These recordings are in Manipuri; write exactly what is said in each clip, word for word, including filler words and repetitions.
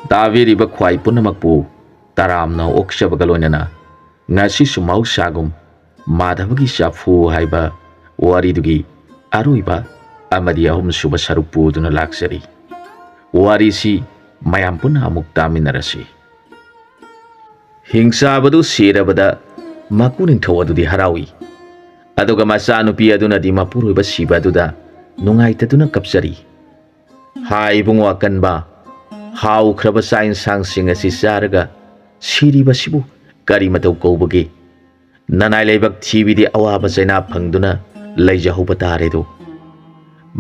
ꯇꯥꯕꯤꯔꯤꯕ ꯈ꯭ꯋꯥꯏ ꯄꯨꯝꯅꯃꯛꯄꯨ ꯇꯔꯥꯝꯅ ꯑꯣꯛꯆꯕꯒ ꯂꯣꯏꯅꯅ ꯉꯁꯤꯁꯨ ꯃꯍꯧꯁꯥꯒꯨꯝ ꯃꯥꯙꯕꯒꯤ ꯆꯐꯨ ꯍꯥꯏꯕ ꯋꯥꯔꯤꯗꯨꯒꯤ ꯑꯔꯣꯏꯕ ꯑꯃꯗꯤ ꯑꯍꯨꯝꯁꯨꯕ ꯁꯔꯨꯛ ꯄꯨꯗꯨꯅ ꯂꯥꯛꯆꯔꯤ꯫ ꯋꯥꯔꯤꯁꯤ ꯃꯌꯥꯝ ꯄꯨꯟꯅ ꯑꯃꯨꯛ ꯇꯥꯃꯤꯟꯅꯔꯁꯤ꯫ ꯍꯤꯡꯆꯥꯕꯗꯨ ꯁꯤꯔꯕꯗ ꯃꯀꯨ ꯅꯤꯡꯊꯧ ꯑꯗꯨꯗꯤ ꯍꯔꯥꯎꯏ꯫ ꯑꯗꯨꯒ ꯃꯆꯥꯅꯨꯄꯤ ꯑꯗꯨꯅꯗꯤ ꯃꯄꯨꯔꯣꯏꯕ ꯁꯤꯕ ꯑꯗꯨꯗ ꯅꯨꯡꯉꯥꯏꯇꯗꯨꯅ ꯀꯞꯆꯔꯤ꯫ "ꯍꯥ ꯏꯕꯨꯡꯉꯣ ꯑꯀꯟꯕ, ꯍꯥꯎꯈ꯭ꯔꯕ ꯆꯥꯛ ꯏꯟꯁꯥꯡꯁꯤꯡ ꯑꯁꯤ ꯆꯥꯔꯒ ꯁꯤꯔꯤꯕꯁꯤꯕꯨ ꯀꯔꯤ ꯃꯇꯧ ꯀꯧꯕꯒꯦ? ꯅꯅꯥꯏ ꯂꯩꯕꯥꯛ ꯊꯤꯕꯤꯗꯤ ꯑꯋꯥꯕ ꯆꯩꯅꯥ ꯐꯪꯗꯨꯅ ꯂꯩꯖꯍꯧꯕ ꯇꯥꯔꯦꯗꯣ꯫"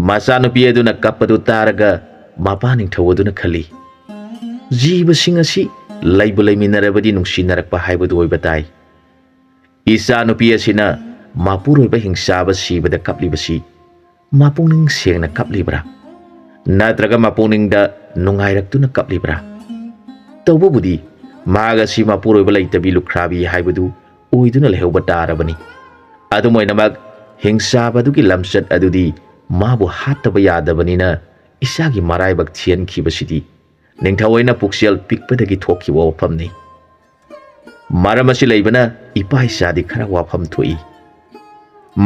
ꯃꯆꯥꯅꯨꯄꯤ ꯑꯗꯨꯅ ꯀꯞꯄꯗꯨ ꯇꯥꯔꯒ ꯃꯄꯥ ꯅꯤꯡꯊꯧ ꯑꯗꯨꯅ ꯈꯜꯂꯤ, "ꯖꯤꯕꯁꯤꯡ ꯑꯁꯤ ꯂꯩꯕꯨ ꯂꯩꯃꯤꯟꯅꯔꯕꯗꯤ ꯅꯨꯡꯁꯤꯅꯔꯛꯄ ꯍꯥꯏꯕꯗꯨ ꯑꯣꯏꯕ ꯇꯥꯏ꯫ ꯏꯆꯥꯅꯨꯄꯤ ꯑꯁꯤꯅ ꯃꯄꯨꯔꯣꯏꯕ ꯍꯤꯡꯆꯥꯕ ꯁꯤꯕꯗ ꯀꯞꯂꯤꯕꯁꯤ ꯃꯄꯨꯛꯅꯤꯡ ꯁꯦꯡꯅ ꯀꯞꯂꯤꯕ꯭ꯔꯥ? ꯅꯠꯇ꯭ꯔꯒ ꯃꯄꯨꯛꯅꯤꯡꯗ ꯅꯨꯡꯉꯥꯏꯔꯛꯇꯨꯅ ꯀꯞꯂꯤꯕ꯭ꯔꯥ? ꯇꯧꯕꯕꯨꯗꯤ ꯃꯍꯥꯛ ꯑꯁꯤ ꯃꯄꯨꯔꯣꯏꯕ ꯂꯩꯇꯕꯤ ꯂꯨꯈ꯭ꯔꯥꯕꯤ ꯍꯥꯏꯕꯗꯨ ꯑꯣꯏꯗꯨꯅ ꯂꯩꯍꯧꯕ ꯇꯥꯔꯕꯅꯤ꯫ ꯑꯗꯨꯝ ꯑꯣꯏꯅꯃꯛ, ꯍꯤꯡꯆꯥꯕꯗꯨꯒꯤ ꯂꯝꯆꯠ ꯑꯗꯨꯗꯤ ꯃꯥꯕꯨ ꯍꯥꯠꯇꯕ ꯌꯥꯗꯕꯅꯤꯅ ꯏꯆꯥꯒꯤ ꯃꯔꯥꯏꯕꯛ ꯊꯤꯍꯟꯈꯤꯕꯁꯤꯗꯤ ꯅꯤꯡꯊꯧ ꯑꯩꯅ ꯄꯨꯛꯆꯦꯜ ꯄꯤꯛꯄꯗꯒꯤ ꯊꯣꯛꯈꯤꯕ ꯋꯥꯐꯝꯅꯤ꯫ ꯃꯔꯝ ꯑꯁꯤ ꯂꯩꯕꯅ ꯏꯄꯥ ꯏꯆꯥꯗꯤ ꯈꯔ ꯋꯥꯐꯝ ꯊꯣꯛꯏ꯫"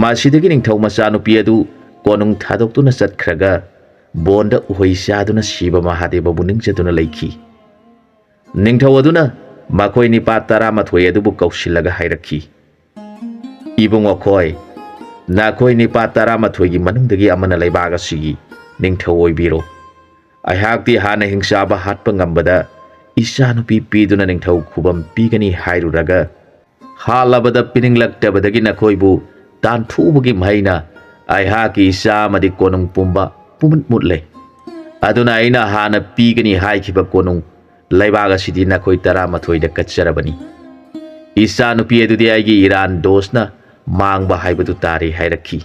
ꯃꯁꯤꯗꯒꯤ ꯅꯤꯡꯊꯧ ꯃꯆꯥꯅꯨꯄꯤ ꯑꯗꯨ ꯀꯣꯅꯨꯡ ꯊꯥꯗꯣꯛꯇꯨꯅ ꯆꯠꯈ꯭ꯔꯒ ꯕꯣꯟꯗ ꯎꯍꯩ ꯆꯥꯗꯨꯅ ꯁꯤꯕ ꯃꯍꯥꯗꯦꯕꯕꯨ ꯅꯤꯡꯖꯗꯨꯅ ꯂꯩꯈꯤ꯫ ꯅꯤꯡꯊꯧ ꯑꯗꯨꯅ ꯃꯈꯣꯏ ꯅꯤꯄꯥ ꯇꯔꯥꯃꯥꯊꯣꯏ ꯑꯗꯨꯕꯨ ꯀꯧꯁꯤꯜꯂꯒ ꯍꯥꯏꯔꯛꯈꯤ, "ꯏꯕꯨꯡꯉꯣ ꯈꯣꯏ, ꯅꯈꯣꯏ ꯅꯤꯄꯥ ꯇꯔꯥꯃꯥꯊꯣꯏꯒꯤ ꯃꯅꯨꯡꯗꯒꯤ ꯑꯃꯅ ꯂꯩꯕꯥꯛ ꯑꯁꯤꯒꯤ ꯅꯤꯡꯊꯧ ꯑꯣꯏꯕꯤꯔꯣ꯫ ꯑꯩꯍꯥꯛꯇꯤ ꯍꯥꯟꯅ ꯍꯤꯡꯆꯥꯕ ꯍꯥꯠꯄ ꯉꯝꯕꯗ ꯏꯆꯥꯅꯨꯄꯤ ꯄꯤꯗꯨꯅ ꯅꯤꯡꯊꯧ ꯈꯨꯕꯝ ꯄꯤꯒꯅꯤ ꯍꯥꯏꯔꯨꯔꯒ, ꯍꯥꯠꯂꯕꯗ ꯄꯤꯅꯤꯡꯂꯛꯇꯕꯗꯒꯤ ꯅꯈꯣꯏꯕꯨ ꯇꯥꯟꯊꯣꯛꯎꯕꯒꯤ ꯃꯍꯩꯅ ꯑꯩꯍꯥꯛꯀꯤ ꯏꯆꯥ ꯑꯃꯗꯤ ꯀꯣꯅꯨꯡ ꯄꯨꯝꯕ ꯄꯨꯝꯃꯨꯠ ꯃꯨꯠꯂꯦ꯫ ꯑꯗꯨꯅ ꯑꯩꯅ ꯍꯥꯟꯅ ꯄꯤꯒꯅꯤ ꯍꯥꯏꯈꯤꯕ ꯀꯣꯅꯨꯡ ꯂꯩꯕꯥꯛ ꯑꯁꯤꯗꯤ ꯅꯈꯣꯏ ꯇꯔꯥꯃꯥꯊꯣꯏꯗ ꯀꯠꯆꯔꯕꯅꯤ꯫ ꯏꯆꯥꯅꯨꯄꯤ ꯑꯗꯨꯗꯤ ꯑꯩꯒꯤ ꯏꯔꯥꯟ ꯗꯣꯁꯅ ꯃꯥꯡꯕ ꯍꯥꯏꯕꯗꯨ ꯇꯥꯔꯦ" ꯍꯥꯏꯔꯛꯈꯤ꯫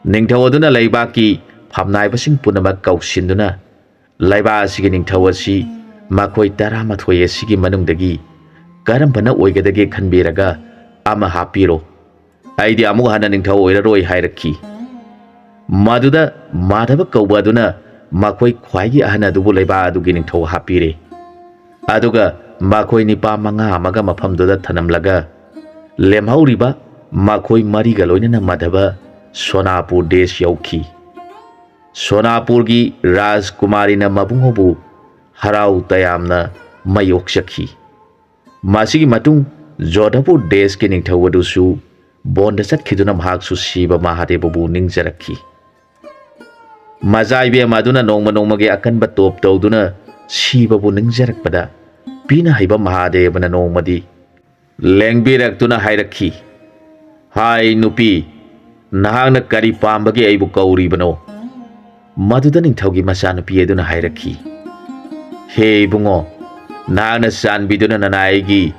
ꯅꯤꯡꯊꯧ ꯑꯗꯨꯅ ꯂꯩꯕꯥꯛꯀꯤ ꯐꯝꯅꯥꯏꯕꯁꯤꯡ ꯄꯨꯝꯅꯃꯛ ꯀꯧꯁꯤꯟꯗꯨꯅ, "ꯂꯩꯕꯥꯛ ꯑꯁꯤꯒꯤ ꯅꯤꯡꯊꯧ ꯑꯁꯤ ꯃꯈꯣꯏ ꯇꯔꯥꯃꯥꯊꯣꯏ ꯑꯁꯤꯒꯤ ꯃꯅꯨꯡꯗꯒꯤ ꯀꯔꯝꯕꯅ ꯑꯣꯏꯒꯗꯒꯦ ꯈꯟꯕꯤꯔꯒ ꯑꯃ ꯍꯥꯞꯄꯤꯔꯣ꯫ ꯑꯩꯗꯤ ꯑꯃꯨꯛ ꯍꯟꯅ ꯅꯤꯡꯊꯧ ꯑꯣꯏꯔꯔꯣꯏ" ꯍꯥꯏꯔꯛꯈꯤ꯫ ꯃꯗꯨꯗ ꯃꯥꯙꯕ ꯀꯧꯕ ꯑꯗꯨꯅ ꯃꯈꯣꯏ ꯈ꯭ꯋꯥꯏꯒꯤ ꯑꯍꯟ ꯑꯗꯨꯕꯨ ꯂꯩꯕꯥꯛ ꯑꯗꯨꯒꯤ ꯅꯤꯡꯊꯧ ꯍꯥꯞꯄꯤꯔꯦ꯫ ꯑꯗꯨꯒ ꯃꯈꯣꯏ ꯅꯤꯄꯥ ꯃꯉꯥ ꯑꯃꯒ ꯃꯐꯝꯗꯨꯗ ꯊꯅꯝꯂꯒ ꯂꯦꯝꯍꯧꯔꯤꯕ ꯃꯈꯣꯏ ꯃꯔꯤꯒ ꯂꯣꯏꯅꯅ ꯃꯥꯙꯕ ꯁꯣꯅꯥꯄꯨꯔ ꯗꯦꯁ ꯌꯧꯈꯤ꯫ ꯁꯣꯅꯥꯄꯨꯔꯒꯤ ꯔꯥꯖꯀꯨꯃꯥꯔꯤꯅ ꯃꯕꯨꯡꯉꯣꯕꯨ ꯍꯔꯥꯎ ꯇꯌꯥꯝꯅ ꯃꯥꯌꯣꯛꯆꯈꯤ꯫ ꯃꯁꯤꯒꯤ ꯃꯇꯨꯡ ꯖꯣꯙꯄꯨꯔ ꯗꯦꯁꯀꯤ ꯅꯤꯡꯊꯧ ꯑꯗꯨꯁꯨ ꯕꯣꯟꯗ ꯆꯠꯈꯤꯗꯨꯅ ꯃꯍꯥꯛꯁꯨ ꯁꯤꯕ ꯃꯍꯥꯗꯦꯕꯕꯨ ꯅꯤꯡꯖꯔꯛꯈꯤ꯫ ꯃꯆꯥ ꯏꯕꯦꯝꯃ ꯑꯗꯨꯅ ꯅꯣꯡꯃ ꯅꯣꯡꯃꯒꯤ ꯑꯀꯟꯕ ꯇꯣꯞ ꯇꯧꯗꯨꯅ ꯁꯤꯕꯕꯨ ꯅꯤꯡꯖꯔꯛꯄꯗ ꯄꯤꯅ ꯍꯩꯕ ꯃꯍꯥꯗꯦꯕꯅ ꯅꯣꯡꯃꯗꯤ ꯂꯦꯡꯕꯤꯔꯛꯇꯨꯅ ꯍꯥꯏꯔꯛꯈꯤ, "ꯍꯥꯏ ꯅꯨꯄꯤ, ꯅꯍꯥꯛꯅ ꯀꯔꯤ ꯄꯥꯝꯕꯒꯤ ꯑꯩꯕꯨ ꯀꯧꯔꯤꯕꯅꯣ?" ꯃꯗꯨꯗ ꯅꯤꯡꯊꯧꯒꯤ ꯃꯆꯥꯅꯨꯄꯤ ꯑꯗꯨꯅ ꯍꯥꯏꯔꯛꯈꯤ, "ꯍꯦ ꯏꯕꯨꯡꯉꯣ, ꯅꯍꯥꯛꯅ ꯆꯥꯟꯕꯤꯗꯨꯅ ꯅꯅꯥꯏꯒꯤ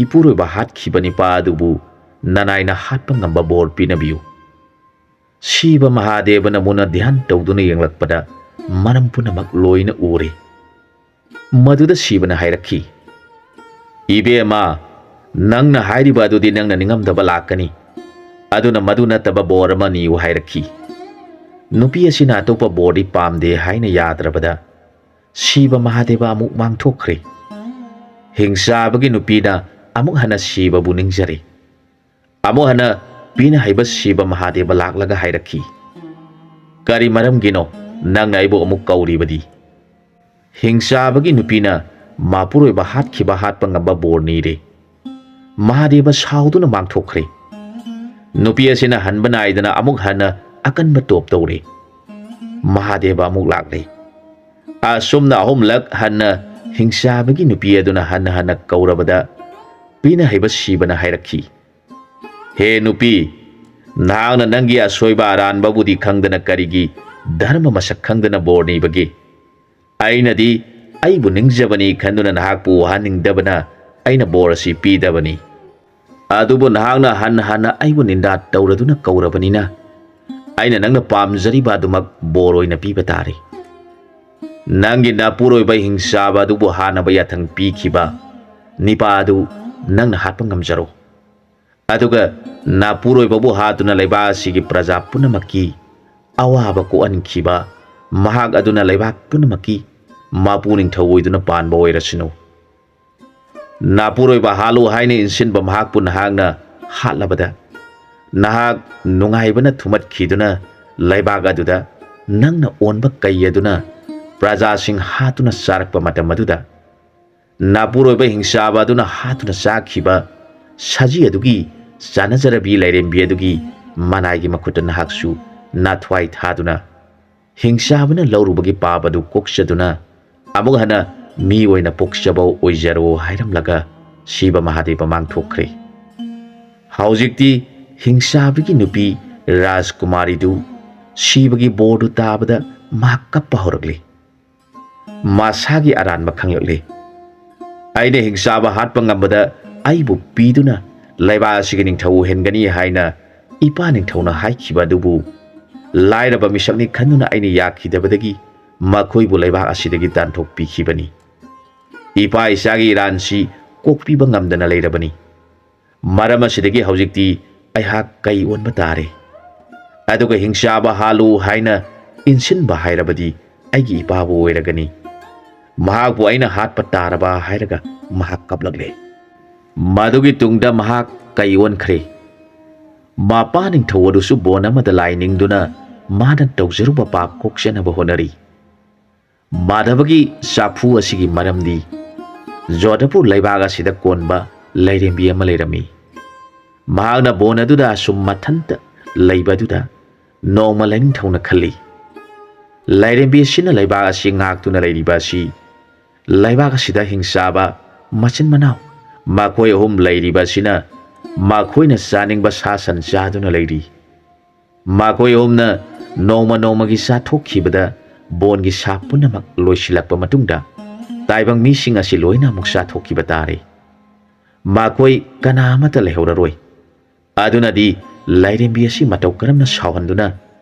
ꯏꯄꯨꯔꯣꯏꯕ ꯍꯥꯠꯈꯤꯕ ꯅꯤꯄꯥ ꯑꯗꯨꯕꯨ ꯅꯅꯥꯏꯅ ꯍꯥꯠꯄ ꯉꯝꯕ ꯕꯣꯔ ꯄꯤꯅꯕꯤꯌꯨ꯫" ꯁꯤꯕ ꯃꯍꯥꯗꯦꯕꯅ ꯃꯨꯟꯅ ꯙ꯭ꯌꯥꯟ ꯇꯧꯗꯨꯅ ꯌꯦꯡꯂꯛꯄꯗ ꯃꯔꯝ ꯄꯨꯝꯅꯃꯛ ꯂꯣꯏꯅ ꯎꯔꯦ꯫ ꯃꯗꯨꯗ ꯁꯤꯕꯅ ꯍꯥꯏꯔꯛꯈꯤ, "ꯏꯕꯦꯝꯃ, ꯅꯪꯅ ꯍꯥꯏꯔꯤꯕ ꯑꯗꯨꯗꯤ ꯅꯪꯅ ꯅꯤꯡꯉꯝꯗꯕ ꯂꯥꯛꯀꯅꯤ꯫ ꯑꯗꯨꯅ ꯃꯗꯨ ꯅꯠꯇꯕ ꯕꯣꯔ ꯑꯃ ꯅꯤꯌꯨ" ꯍꯥꯏꯔꯛꯈꯤ꯫ ꯅꯨꯄꯤ ꯑꯁꯤꯅ ꯑꯇꯣꯞꯄ ꯕꯣꯔꯗꯤ ꯄꯥꯝꯗꯦ ꯍꯥꯏꯅ ꯌꯥꯗ꯭ꯔꯕꯗ ꯁꯤꯕ ꯃꯍꯥꯗꯦꯕ ꯑꯃꯨꯛ ꯃꯥꯡꯊꯣꯛꯈ꯭ꯔꯦ꯫ ꯍꯤꯡꯆꯥꯕꯒꯤ ꯅꯨꯄꯤꯅ ꯑꯃꯨꯛ ꯍꯟꯅ ꯁꯤꯕꯕꯨ ꯅꯤꯡꯖꯔꯦ꯫ ꯑꯃꯨꯛ ꯍꯟꯅ ꯄꯤꯅ ꯍꯩꯕ ꯁꯤꯕ ꯃꯍꯥꯗꯦꯕ ꯂꯥꯛꯂꯒ ꯍꯥꯏꯔꯛꯈꯤ, "ꯀꯔꯤ ꯃꯔꯝꯒꯤꯅꯣ ꯅꯪꯅ ꯑꯩꯕꯨ ꯑꯃꯨꯛ ꯀꯧꯔꯤꯕꯗꯤ?" ꯍꯤꯡꯆꯥꯕꯒꯤ ꯅꯨꯄꯤꯅ ꯃꯄꯨꯔꯣꯏꯕ ꯍꯥꯠꯈꯤꯕ ꯍꯥꯠꯄ ꯉꯝꯕ ꯕꯣꯔ ꯅꯤꯔꯦ꯫ ꯃꯍꯥꯗꯦꯕ ꯁꯥꯎꯗꯨꯅ ꯃꯥꯡꯊꯣꯛꯈ꯭ꯔꯦ꯫ ꯅꯨꯄꯤ ꯑꯁꯤꯅ ꯍꯟꯕ ꯅꯥꯏꯗꯅ ꯑꯃꯨꯛ ꯍꯟꯅ ꯑꯀꯟꯕ ꯇꯣꯞ ꯇꯧꯔꯦ꯫ ꯃꯍꯥꯗꯦꯕ ꯑꯃꯨꯛ ꯂꯥꯛꯂꯦ꯫ ꯑꯁꯨꯝꯅ ꯑꯍꯨꯝꯂꯛ ꯍꯟꯅ ꯍꯤꯡꯆꯥꯕꯒꯤ ꯅꯨꯄꯤ ꯑꯗꯨꯅ ꯍꯟꯅ ꯍꯟꯅ ꯀꯧꯔꯕꯗ ꯄꯤꯅ ꯍꯩꯕ ꯁꯤꯕꯅ ꯍꯥꯏꯔꯛꯈꯤ, "ꯍꯦ ꯅꯨꯄꯤ, ꯅꯍꯥꯛꯅ ꯅꯪꯒꯤ ꯑꯁꯣꯏꯕ ꯑꯔꯥꯟꯕꯕꯨꯗꯤ ꯈꯪꯗꯅ ꯀꯔꯤꯒꯤ ꯙꯔꯃ ꯃꯁꯛ ꯈꯪꯗꯅ ꯕꯣꯔ ꯅꯤꯕꯒꯦ? ꯑꯩꯅꯗꯤ ꯑꯩꯕꯨ ꯅꯤꯡꯖꯕꯅꯤ ꯈꯟꯗꯨꯅ ꯅꯍꯥꯛꯄꯨ ꯋꯥꯍꯟꯅꯤꯡꯗꯕꯅ ꯑꯩꯅ ꯕꯣꯔ ꯑꯁꯤ ꯄꯤꯗꯕꯅꯤ꯫ ꯑꯗꯨꯕꯨ ꯅꯍꯥꯛꯅ ꯍꯟꯅ ꯍꯟꯅ ꯑꯩꯕꯨ ꯅꯤꯟꯗꯥ ꯇꯧꯔꯗꯨꯅ ꯀꯧꯔꯕꯅꯤꯅ ꯑꯩꯅ ꯅꯪꯅ ꯄꯥꯝꯖꯔꯤꯕ ꯑꯗꯨꯃꯛ ꯕꯣꯔ ꯑꯣꯏꯅ ꯄꯤꯕ ꯇꯥꯔꯦ꯫ ꯅꯪꯒꯤ ꯅꯄꯨꯔꯣꯏꯕ ꯍꯤꯡꯆꯥꯕ ꯑꯗꯨꯕꯨ ꯍꯥꯟꯅꯕ ꯌꯥꯊꯪ ꯄꯤꯈꯤꯕ ꯅꯤꯄꯥ ꯑꯗꯨ ꯅꯪꯅ ꯍꯥꯠꯄ ꯉꯝꯖꯔꯣ꯫ ꯑꯗꯨꯒ ꯅꯄꯨꯔꯣꯏꯕꯕꯨ ꯍꯥꯠꯇꯨꯅ ꯂꯩꯕꯥꯛ ꯑꯁꯤꯒꯤ ꯄ꯭ꯔꯖꯥ ꯄꯨꯝꯅꯃꯛꯀꯤ ꯑꯋꯥꯕ ꯀꯣꯛꯍꯟꯈꯤꯕ ꯃꯍꯥꯛ ꯑꯗꯨꯅ ꯂꯩꯕꯥꯛ ꯄꯨꯝꯅꯃꯛꯀꯤ ꯃꯄꯨ ꯅꯤꯡꯊꯧ ꯑꯣꯏꯗꯨꯅ ꯄꯥꯟꯕ ꯑꯣꯏꯔꯁꯅꯨ꯫ ꯅꯥꯄꯨꯔꯣꯏꯕ ꯍꯥꯠꯂꯨ ꯍꯥꯏꯅ ꯏꯟꯁꯤꯟꯕ ꯃꯍꯥꯛꯄꯨ ꯅꯍꯥꯛꯅ ꯍꯥꯠꯂꯕꯗ, ꯅꯍꯥꯛ ꯅꯨꯡꯉꯥꯏꯕꯅ ꯊꯨꯝꯍꯠꯈꯤꯗꯨꯅ ꯂꯩꯕꯥꯛ ꯑꯗꯨꯗ ꯅꯪꯅ ꯑꯣꯟꯕ ꯀꯩ ꯑꯗꯨꯅ ꯄ꯭ꯔꯖꯥꯁꯤꯡ ꯍꯥꯠꯇꯨꯅ ꯆꯥꯔꯛꯄ ꯃꯇꯝ ꯑꯗꯨꯗ, ꯅꯥꯄꯨꯔꯣꯏꯕ ꯍꯤꯡꯆꯥꯕ ꯑꯗꯨꯅ ꯍꯥꯠꯇꯨꯅ ꯆꯥꯈꯤꯕ ꯁꯖꯤ ꯑꯗꯨꯒꯤ ꯆꯥꯅꯖꯔꯕꯤ ꯂꯥꯏꯔꯦꯝꯕꯤ ꯑꯗꯨꯒꯤ ꯃꯅꯥꯏꯒꯤ ꯃꯈꯨꯠꯇ ꯅꯍꯥꯛꯁꯨ ꯅꯥꯊ꯭ꯋꯥꯏ ꯊꯥꯗꯨꯅ ꯍꯤꯡꯆꯥꯕꯅ ꯂꯧꯔꯨꯕꯒꯤ ꯄꯥꯞ ꯑꯗꯨ ꯀꯣꯛꯆꯗꯨꯅ ꯑꯃꯨꯛ ꯍꯟꯅ ꯃꯤ ꯑꯣꯏꯅ ꯄꯣꯛꯆꯕ ꯑꯣꯏꯖꯔꯣ ꯍꯥꯏꯔꯝꯂꯒ ꯁꯤꯕ ꯃꯍꯥꯗꯦꯕ ꯃꯥꯡꯊꯣꯛꯈ꯭ꯔꯦ꯫ ꯍꯧꯖꯤꯛꯇꯤ ꯍꯤꯡꯆꯥꯕꯒꯤ ꯅꯨꯄꯤ ꯔꯥꯖꯀꯨꯃꯥꯔꯤꯗꯨ ꯁꯤꯕꯒꯤ ꯕꯣꯔꯗꯨ ꯇꯥꯕꯗ ꯃꯍꯥꯛ ꯀꯞꯄ ꯍꯧꯔꯛꯂꯤ꯫ ꯃꯁꯥꯒꯤ ꯑꯔꯥꯟꯕ ꯈꯪꯂꯛꯂꯤ꯫ ꯑꯩꯅ ꯍꯤꯡꯆꯥꯕ ꯍꯥꯠꯄ ꯉꯝꯕꯗ ꯑꯩꯕꯨ ꯄꯤꯗꯨꯅ ꯂꯩꯕꯥꯛ ꯑꯁꯤꯒꯤ ꯅꯤꯡꯊꯧ ꯑꯣꯏꯍꯟꯒꯅꯤ ꯍꯥꯏꯅ ꯏꯄꯥ ꯅꯤꯡꯊꯧꯅ ꯍꯥꯏꯈꯤꯕ ꯑꯗꯨꯕꯨ ꯂꯥꯏꯔꯕ ꯃꯤꯁꯛꯅꯤ ꯈꯟꯗꯨꯅ ꯑꯩꯅ ꯌꯥꯈꯤꯗꯕꯗꯒꯤ ꯃꯈꯣꯏꯕꯨ ꯂꯩꯕꯥꯛ ꯑꯁꯤꯗꯒꯤ ꯇꯥꯟꯊꯣꯛꯄꯤꯈꯤꯕꯅꯤ꯫ ꯏꯄꯥ ꯏꯆꯥꯒꯤ ꯏꯔꯥꯟꯁꯤ ꯀꯣꯛꯄꯤꯕ ꯉꯝꯗꯅ ꯂꯩꯔꯕꯅꯤ꯫ ꯃꯔꯝ ꯑꯁꯤꯗꯒꯤ ꯍꯧꯖꯤꯛꯇꯤ ꯑꯩꯍꯥꯛ ꯀꯩ ꯑꯣꯟꯕ ꯇꯥꯔꯦ꯫ ꯑꯗꯨꯒ ꯍꯤꯡꯆꯥꯕ ꯍꯥꯠꯂꯨ ꯍꯥꯏꯅ ꯏꯟꯁꯤꯟꯕ ꯍꯥꯏꯔꯕꯗꯤ ꯑꯩꯒꯤ ꯏꯄꯥꯕꯨ ꯑꯣꯏꯔꯒꯅꯤ꯫ ꯃꯍꯥꯛꯄꯨ ꯑꯩꯅ ꯍꯥꯠꯄ ꯇꯥꯔꯕ ꯍꯥꯏꯔꯒ ꯃꯍꯥꯛ ꯀꯞꯂꯛꯂꯦ꯫ ꯃꯗꯨꯒꯤ ꯇꯨꯡꯗ ꯃꯍꯥꯛ ꯀꯩ ꯑꯣꯟꯈ꯭ꯔꯦ꯫ ꯃꯄꯥ ꯅꯤꯡꯊꯧ ꯑꯗꯨꯁꯨ ꯕꯣꯟ ꯑꯃꯗ ꯂꯥꯏ ꯅꯤꯡꯗꯨꯅ ꯃꯥꯅ ꯇꯧꯖꯔꯨꯕ ꯄꯥꯞ ꯀꯣꯛꯆꯅꯕ ꯍꯣꯠꯅꯔꯤ꯫ ꯃꯥꯙꯕꯒꯤ ꯆꯥꯐꯨ ꯑꯁꯤꯒꯤ ꯃꯔꯝꯗꯤ ꯖꯣꯙꯄꯨꯔ ꯂꯩꯕꯥꯛ ꯑꯁꯤꯗ ꯀꯣꯟꯕ ꯂꯥꯏꯔꯦꯝꯕꯤ ꯑꯃ ꯂꯩꯔꯝꯃꯤ꯫ ꯃꯍꯥꯛꯅ ꯕꯣꯟ ꯑꯗꯨꯗ ꯑꯁꯨꯝ ꯃꯊꯟꯇ ꯂꯩꯕ ꯑꯗꯨꯗ ꯅꯣꯡꯃ ꯂꯥꯏꯅꯤꯡꯊꯧꯅ ꯈꯜꯂꯤ, ꯂꯥꯏꯔꯦꯝꯕꯤ ꯑꯁꯤꯅ ꯂꯩꯕꯥꯛ ꯑꯁꯤ ꯉꯥꯛꯇꯨꯅ ꯂꯩꯔꯤꯕ ꯑꯁꯤ ꯂꯩꯕꯥꯛ ꯑꯁꯤꯗ ꯍꯤꯡꯆꯥꯕ ꯃꯆꯤꯟ ꯃꯅꯥꯎ ꯃꯈꯣꯏ ꯑꯍꯨꯝ ꯂꯩꯔꯤꯕ ꯑꯁꯤꯅ ꯃꯈꯣꯏꯅ ꯆꯥꯅꯤꯡꯕ ꯁꯥ ꯁꯟ ꯆꯥꯗꯨꯅ ꯂꯩꯔꯤ꯫ ꯃꯈꯣꯏ ꯑꯍꯨꯝꯅ ꯅꯣꯡꯃ ꯅꯣꯡꯃꯒꯤ ꯆꯥꯊꯣꯛꯈꯤꯕꯗ ꯕꯣꯟꯒꯤ ꯁꯥ ꯄꯨꯝꯅꯃꯛ ꯂꯣꯏꯁꯤꯜꯂꯛꯄ ꯃꯇꯨꯡꯗ ꯇꯥꯏꯕꯪ ꯃꯤꯁꯤꯡ ꯑꯁꯤ ꯂꯣꯏꯅ ꯑꯃꯨꯛ ꯆꯥꯊꯣꯛꯈꯤꯕ ꯇꯥꯔꯦ꯫ ꯃꯈꯣꯏ ꯀꯅꯥ ꯑꯃꯠꯇ ꯂꯩꯍꯧꯔꯔꯣꯏ꯫ ꯑꯗꯨꯅꯗꯤ ꯂꯥꯏꯔꯦꯝꯕꯤ ꯑꯁꯤ ꯃꯇꯧ ꯀꯔꯝꯅ ꯁꯥꯎꯍꯟꯗꯨꯅ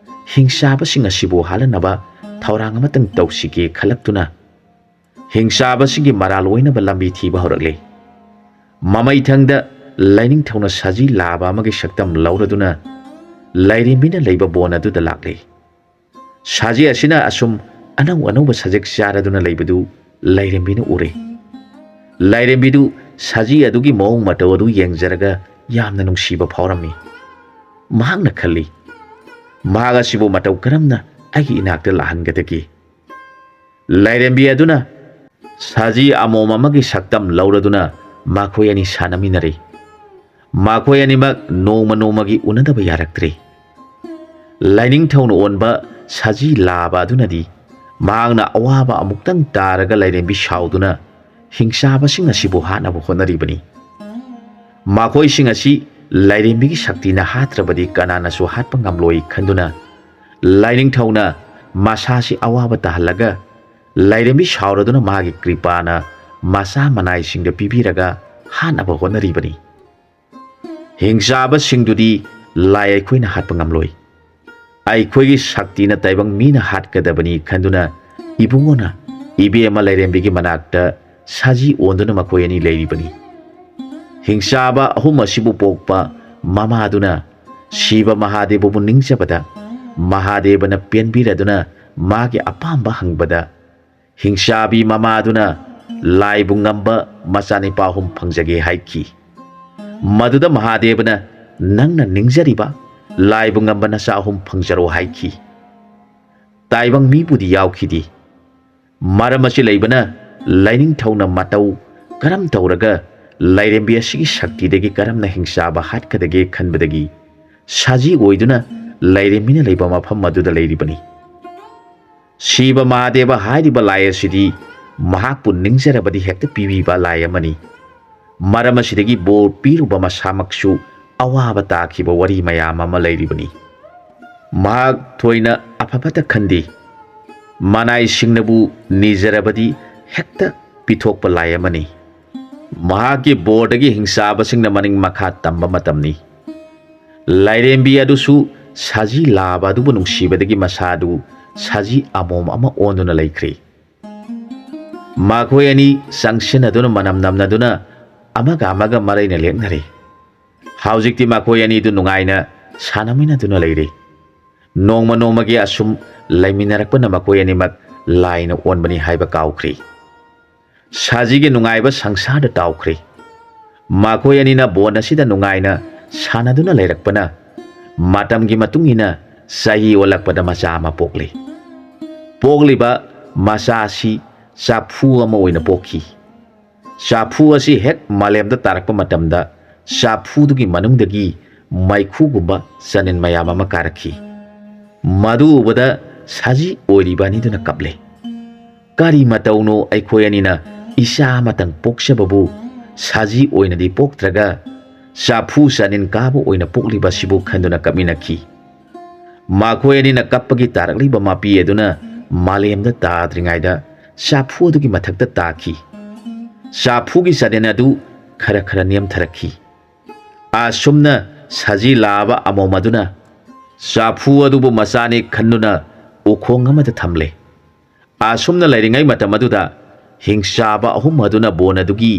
ꯍꯤꯡꯆꯥꯕꯁꯤꯡ ꯑꯁꯤꯕꯨ ꯍꯥꯠꯍꯟꯅꯕ ꯊꯧꯔꯥꯡ ꯑꯃꯇꯪ ꯇꯧꯁꯤꯒꯦ ꯈꯜꯂꯛꯇꯨꯅ ꯍꯤꯡꯆꯥꯕꯁꯤꯡꯒꯤ ꯃꯔꯥꯜ ꯑꯣꯏꯅꯕ ꯂꯝꯕꯤ ꯊꯤꯕ ꯍꯧꯔꯛꯂꯤ꯫ ꯃꯃꯩꯊꯪꯗ ꯂꯥꯏꯅꯤꯡꯊꯧꯅ ꯁꯖꯤ ꯂꯥꯕ ꯑꯃꯒꯤ ꯁꯛꯇꯝ ꯂꯧꯔꯗꯨꯅ ꯂꯥꯏꯔꯦꯝꯕꯤꯅ ꯂꯩꯕ ꯕꯣꯟ ꯑꯗꯨꯗ ꯂꯥꯛꯂꯤ꯫ ꯁꯥꯖꯤ ꯑꯁꯤꯅ ꯑꯁꯨꯝ ꯑꯅꯧ ꯑꯅꯧꯕ ꯁꯖꯦꯛ ꯆꯥꯔꯗꯨꯅ ꯂꯩꯕꯗꯨ ꯂꯥꯏꯔꯦꯝꯕꯤꯅ ꯎꯔꯦ꯫ ꯂꯥꯏꯔꯦꯝꯕꯤꯗꯨ ꯁꯥꯖꯤ ꯑꯗꯨꯒꯤ ꯃꯑꯣꯡ ꯃꯇꯧ ꯑꯗꯨ ꯌꯦꯡꯖꯔꯒ ꯌꯥꯝꯅ ꯅꯨꯡꯁꯤꯕ ꯐꯥꯎꯔꯝꯃꯤ꯫ ꯃꯍꯥꯛꯅ ꯈꯜꯂꯤ, "ꯃꯍꯥꯛ ꯑꯁꯤꯕꯨ ꯃꯇꯧ ꯀꯔꯝꯅ ꯑꯩꯒꯤ ꯏꯅꯥꯛꯇ ꯂꯥꯛꯍꯟꯒꯗꯒꯦ?" ꯂꯥꯏꯔꯦꯝꯕꯤ ꯑꯗꯨꯅ ꯁꯥꯖꯤ ꯑꯃꯣꯝ ꯑꯃꯒꯤ ꯁꯛꯇꯝ ꯂꯧꯔꯗꯨꯅ ꯃꯈꯣꯏ ꯑꯅꯤ ꯁꯥꯟꯅꯃꯤꯟꯅꯔꯦ꯫ ꯃꯈꯣꯏ ꯑꯅꯤꯃꯛ ꯅꯣꯡꯃ ꯅꯣꯡꯃꯒꯤ ꯎꯅꯗꯕ ꯌꯥꯔꯛꯇ꯭ꯔꯦ꯫ ꯂꯥꯏꯅꯤꯡꯊꯧꯅ ꯑꯣꯟꯕ ꯁꯥꯖꯤ ꯂꯥꯕ ꯑꯗꯨꯅꯗꯤ ꯃꯍꯥꯛꯅ ꯑꯋꯥꯕ ꯑꯃꯨꯛꯇꯪ ꯇꯥꯔꯒ ꯂꯥꯏꯔꯦꯝꯕꯤ ꯁꯥꯎꯗꯨꯅ ꯍꯤꯡꯆꯥꯕꯁꯤꯡ ꯑꯁꯤꯕꯨ ꯍꯥꯠꯅꯕ ꯍꯣꯠꯅꯔꯤꯕꯅꯤ꯫ ꯃꯈꯣꯏꯁꯤꯡ ꯑꯁꯤ ꯂꯥꯏꯔꯦꯝꯕꯤꯒꯤ ꯁꯛꯇꯤꯅ ꯍꯥꯠꯇ꯭ꯔꯕꯗꯤ ꯀꯅꯥꯅꯁꯨ ꯍꯥꯠꯄ ꯉꯝꯂꯣꯏ ꯈꯟꯗꯨꯅ ꯂꯥꯏꯅꯤꯡꯊꯧꯅ ꯃꯁꯥꯁꯤ ꯑꯋꯥꯕ ꯇꯥꯍꯜꯂꯒ ꯂꯥꯏꯔꯦꯝꯕꯤ ꯁꯥꯎꯔꯗꯨꯅ ꯃꯥꯒꯤ ꯀ꯭ꯔꯤꯄꯥꯅ ꯃꯆꯥ ꯃꯅꯥꯏꯁꯤꯡꯗ ꯄꯤꯕꯤꯔꯒ ꯍꯥꯠꯅꯕ ꯍꯣꯠꯅꯔꯤꯕꯅꯤ꯫ ꯍꯤꯡꯆꯥꯕꯁꯤꯡꯗꯨꯗꯤ ꯂꯥꯏ ꯑꯩꯈꯣꯏꯅ ꯍꯥꯠꯄ ꯉꯝꯂꯣꯏ꯫ ꯑꯩꯈꯣꯏꯒꯤ ꯁꯛꯇꯤꯅ ꯇꯥꯏꯕꯪ ꯃꯤꯅ ꯍꯥꯠꯀꯗꯕꯅꯤ ꯈꯟꯗꯨꯅ ꯏꯕꯨꯡꯉꯣꯅ ꯏꯕꯦꯝꯃ ꯂꯥꯏꯔꯦꯝꯕꯤꯒꯤ ꯃꯅꯥꯛꯇ ꯁꯥꯖꯤ ꯑꯣꯟꯗꯨꯅ ꯃꯈꯣꯏ ꯑꯅꯤ ꯂꯩꯔꯤꯕꯅꯤ꯫ ꯍꯤꯡꯆꯥꯕ ꯑꯍꯨꯝ ꯑꯁꯤꯕꯨ ꯄꯣꯛꯄ ꯃꯃꯥꯗꯨꯅ ꯁꯤꯕ ꯃꯍꯥꯗꯦꯕꯕꯨ ꯅꯤꯡꯖꯕꯗ ꯃꯍꯥꯗꯦꯕꯅ ꯄꯦꯟꯕꯤꯔꯗꯨꯅ ꯃꯥꯒꯤ ꯑꯄꯥꯝꯕ ꯍꯪꯕꯗ ꯍꯤꯡꯆꯥꯕꯤ ꯃꯃꯥꯗꯨꯅ ꯂꯥꯏꯕꯨ ꯉꯝꯕ ꯃꯆꯥꯅꯤꯄꯥ ꯑꯍꯨꯝ ꯐꯪꯖꯒꯦ ꯍꯥꯏꯈꯤ꯫ ꯃꯗꯨꯗ ꯃꯍꯥꯗꯦꯕꯅ "ꯅꯪꯅ ꯅꯤꯡꯖꯔꯤꯕ ꯂꯥꯏꯕꯨ ꯉꯝꯕ ꯅꯆꯥ ꯑꯍꯨꯝ ꯐꯪꯖꯔꯣ" ꯍꯥꯏꯈꯤ꯫ ꯇꯥꯏꯕꯪ ꯃꯤꯕꯨꯗꯤ ꯌꯥꯎꯈꯤꯗꯦ꯫ ꯃꯔꯝ ꯑꯁꯤ ꯂꯩꯕꯅ ꯂꯥꯏꯅꯤꯡꯊꯧꯅ ꯃꯇꯧ ꯀꯔꯝ ꯇꯧꯔꯒ ꯂꯥꯏꯔꯦꯝꯕꯤ ꯑꯁꯤꯒꯤ ꯁꯛꯇꯤꯗꯒꯤ ꯀꯔꯝꯅ ꯍꯤꯡꯆꯥꯕ ꯍꯥꯠꯀꯗꯒꯦ ꯈꯟꯕꯗꯒꯤ ꯁꯥꯖꯤ ꯑꯣꯏꯗꯨꯅ ꯂꯥꯏꯔꯦꯝꯕꯤꯅ ꯂꯩꯕ ꯃꯐꯝ ꯑꯗꯨꯗ ꯂꯩꯔꯤꯕꯅꯤ꯫ ꯁꯤꯕ ꯃꯍꯥꯗꯦꯕ ꯍꯥꯏꯔꯤꯕ ꯂꯥꯏ ꯑꯁꯤꯗꯤ ꯃꯍꯥꯛꯄꯨ ꯅꯤꯡꯖꯔꯕꯗꯤ ꯍꯦꯛꯇ ꯄꯤꯕꯤꯕ ꯂꯥꯏ ꯑꯃꯅꯤ꯫ ꯃꯔꯝ ꯑꯁꯤꯗꯒꯤ ꯕꯣꯔ ꯄꯤꯔꯨꯕ ꯃꯁꯥꯃꯛꯁꯨ ꯑꯋꯥꯕ ꯇꯥꯈꯤꯕ ꯋꯥꯔꯤ ꯃꯌꯥꯝ ꯑꯃ ꯂꯩꯔꯤꯕꯅꯤ꯫ ꯃꯍꯥꯛ ꯊꯣꯏꯅ ꯑꯐꯕꯇ ꯈꯟꯗꯦ꯫ ꯃꯅꯥꯏꯁꯤꯡꯅꯕꯨ ꯅꯤꯖꯔꯕꯗꯤ ꯍꯦꯛꯇ ꯄꯤꯊꯣꯛꯄ ꯂꯥꯏ ꯑꯃꯅꯤ꯫ ꯃꯍꯥꯛꯀꯤ ꯕꯣꯔꯗꯒꯤ ꯍꯤꯡꯆꯥꯕꯁꯤꯡꯅ ꯃꯅꯤꯡ ꯃꯈꯥ ꯇꯝꯕ ꯃꯇꯝꯅꯤ꯫ ꯂꯥꯏꯔꯦꯝꯕꯤ ꯑꯗꯨꯁꯨ ꯁꯥꯖꯤ ꯂꯥꯕ ꯑꯗꯨꯕꯨ ꯅꯨꯡꯁꯤꯕꯗꯒꯤ ꯃꯁꯥꯗꯨ ꯁꯥꯖꯤ ꯑꯃꯣꯝ ꯑꯃ ꯑꯣꯟꯗꯨꯅ ꯂꯩꯈ꯭ꯔꯦ꯫ ꯃꯈꯣꯏ ꯑꯅꯤ ꯆꯪꯁꯤꯟꯅꯗꯨꯅ ꯃꯅꯝ ꯅꯝꯅꯗꯨꯅ ꯑꯃꯒ ꯑꯃꯒ ꯃꯔꯩꯅ ꯂꯦꯛꯅꯔꯦ꯫ ꯍꯧꯖꯤꯛꯇꯤ ꯃꯈꯣꯏ ꯑꯅꯤꯗꯨ ꯅꯨꯡꯉꯥꯏꯅ ꯁꯥꯟꯅꯃꯤꯟꯅꯗꯨꯅ ꯂꯩꯔꯦ꯫ ꯅꯣꯡꯃ ꯅꯣꯡꯃꯒꯤ ꯑꯁꯨꯝ ꯂꯩꯃꯤꯟꯅꯔꯛꯄꯅ ꯃꯈꯣꯏ ꯑꯅꯤꯃꯛ ꯂꯥꯏꯅ ꯑꯣꯟꯕꯅꯤ ꯍꯥꯏꯕ ꯀꯥꯎꯈ꯭ꯔꯦ꯫ ꯁꯥꯖꯤꯒꯤ ꯅꯨꯡꯉꯥꯏꯕ ꯁꯪꯁꯥꯔꯗ ꯇꯥꯎꯈ꯭ꯔꯦ꯫ ꯃꯈꯣꯏ ꯑꯅꯤꯅ ꯕꯣꯟ ꯑꯁꯤꯗ ꯅꯨꯡꯉꯥꯏꯅ ꯁꯥꯟꯅꯗꯨꯅ ꯂꯩꯔꯛꯄꯅ ꯃꯇꯝꯒꯤ ꯃꯇꯨꯡ ꯏꯟꯅ ꯆꯍꯤ ꯑꯣꯜꯂꯛꯄꯗ ꯃꯆꯥ ꯑꯃ ꯄꯣꯛꯂꯤ꯫ ꯄꯣꯛꯂꯤꯕ ꯃꯆꯥ ꯑꯁꯤ ꯆꯥꯐꯨ ꯑꯃ ꯑꯣꯏꯅ ꯄꯣꯛꯈꯤ꯫ ꯆꯥꯐꯨ ꯑꯁꯤ ꯍꯦꯛ ꯃꯥꯂꯦꯝꯗ ꯇꯥꯔꯛꯄ ꯃꯇꯝꯗ ꯆꯥꯐꯨꯗꯨꯒꯤ ꯃꯅꯨꯡꯗꯒꯤ ꯃꯩꯈꯨꯒꯨꯝꯕ ꯆꯅꯤꯟ ꯃꯌꯥꯝ ꯑꯃ ꯀꯥꯔꯛꯈꯤ꯫ ꯃꯗꯨ ꯎꯕꯗ ꯁꯥꯖꯤ ꯑꯣꯏꯔꯤꯕ ꯑꯅꯤꯗꯨꯅ ꯀꯞꯂꯦ꯫ "ꯀꯔꯤ ꯃꯇꯧꯅꯣ ꯑꯩꯈꯣꯏ ꯑꯅꯤꯅ ꯏꯆꯥ ꯑꯃꯇꯪ ꯄꯣꯛꯆꯕꯕꯨ ꯁꯥꯖꯤ ꯑꯣꯏꯅꯗꯤ ꯄꯣꯛꯇ꯭ꯔꯒ ꯆꯥꯐꯨ ꯆꯅꯤꯟ ꯀꯥꯕ ꯑꯣꯏꯅ ꯄꯣꯛꯂꯤꯕꯁꯤꯕꯨ?" ꯈꯟꯗꯨꯅ ꯀꯞꯃꯤꯟꯅꯈꯤ꯫ ꯃꯈꯣꯏ ꯑꯅꯤꯅ ꯀꯞꯄꯒꯤ ꯇꯥꯔꯛꯂꯤꯕ ꯃꯄꯤ ꯑꯗꯨꯅ ꯃꯥꯂꯦꯝꯗ ꯇꯥꯗ꯭ꯔꯤꯉꯩꯗ ꯆꯥꯐꯨ ꯑꯗꯨꯒꯤ ꯃꯊꯛꯇ ꯇꯥꯈꯤ꯫ ꯆꯥꯐꯨꯒꯤ ꯆꯅꯤꯟ ꯑꯗꯨ ꯈꯔ ꯈꯔ ꯅꯦꯝꯊꯔꯛꯈꯤ꯫ ꯑꯁꯨꯝꯅ ꯁꯥꯖꯤ ꯂꯥꯛꯑꯕ ꯑꯃꯣꯝ ꯑꯗꯨꯅ ꯆꯥꯐꯨ ꯑꯗꯨꯕꯨ ꯃꯆꯥꯅꯤ ꯈꯟꯗꯨꯅ ꯎꯈꯣꯡ ꯑꯃꯗ ꯊꯝꯂꯦ꯫ ꯑꯁꯨꯝꯅ ꯂꯩꯔꯤꯉꯩ ꯃꯇꯝ ꯑꯗꯨꯗ ꯍꯤꯡꯆꯥꯕ ꯑꯍꯨꯝ ꯑꯗꯨꯅ ꯕꯣꯟ ꯑꯗꯨꯒꯤ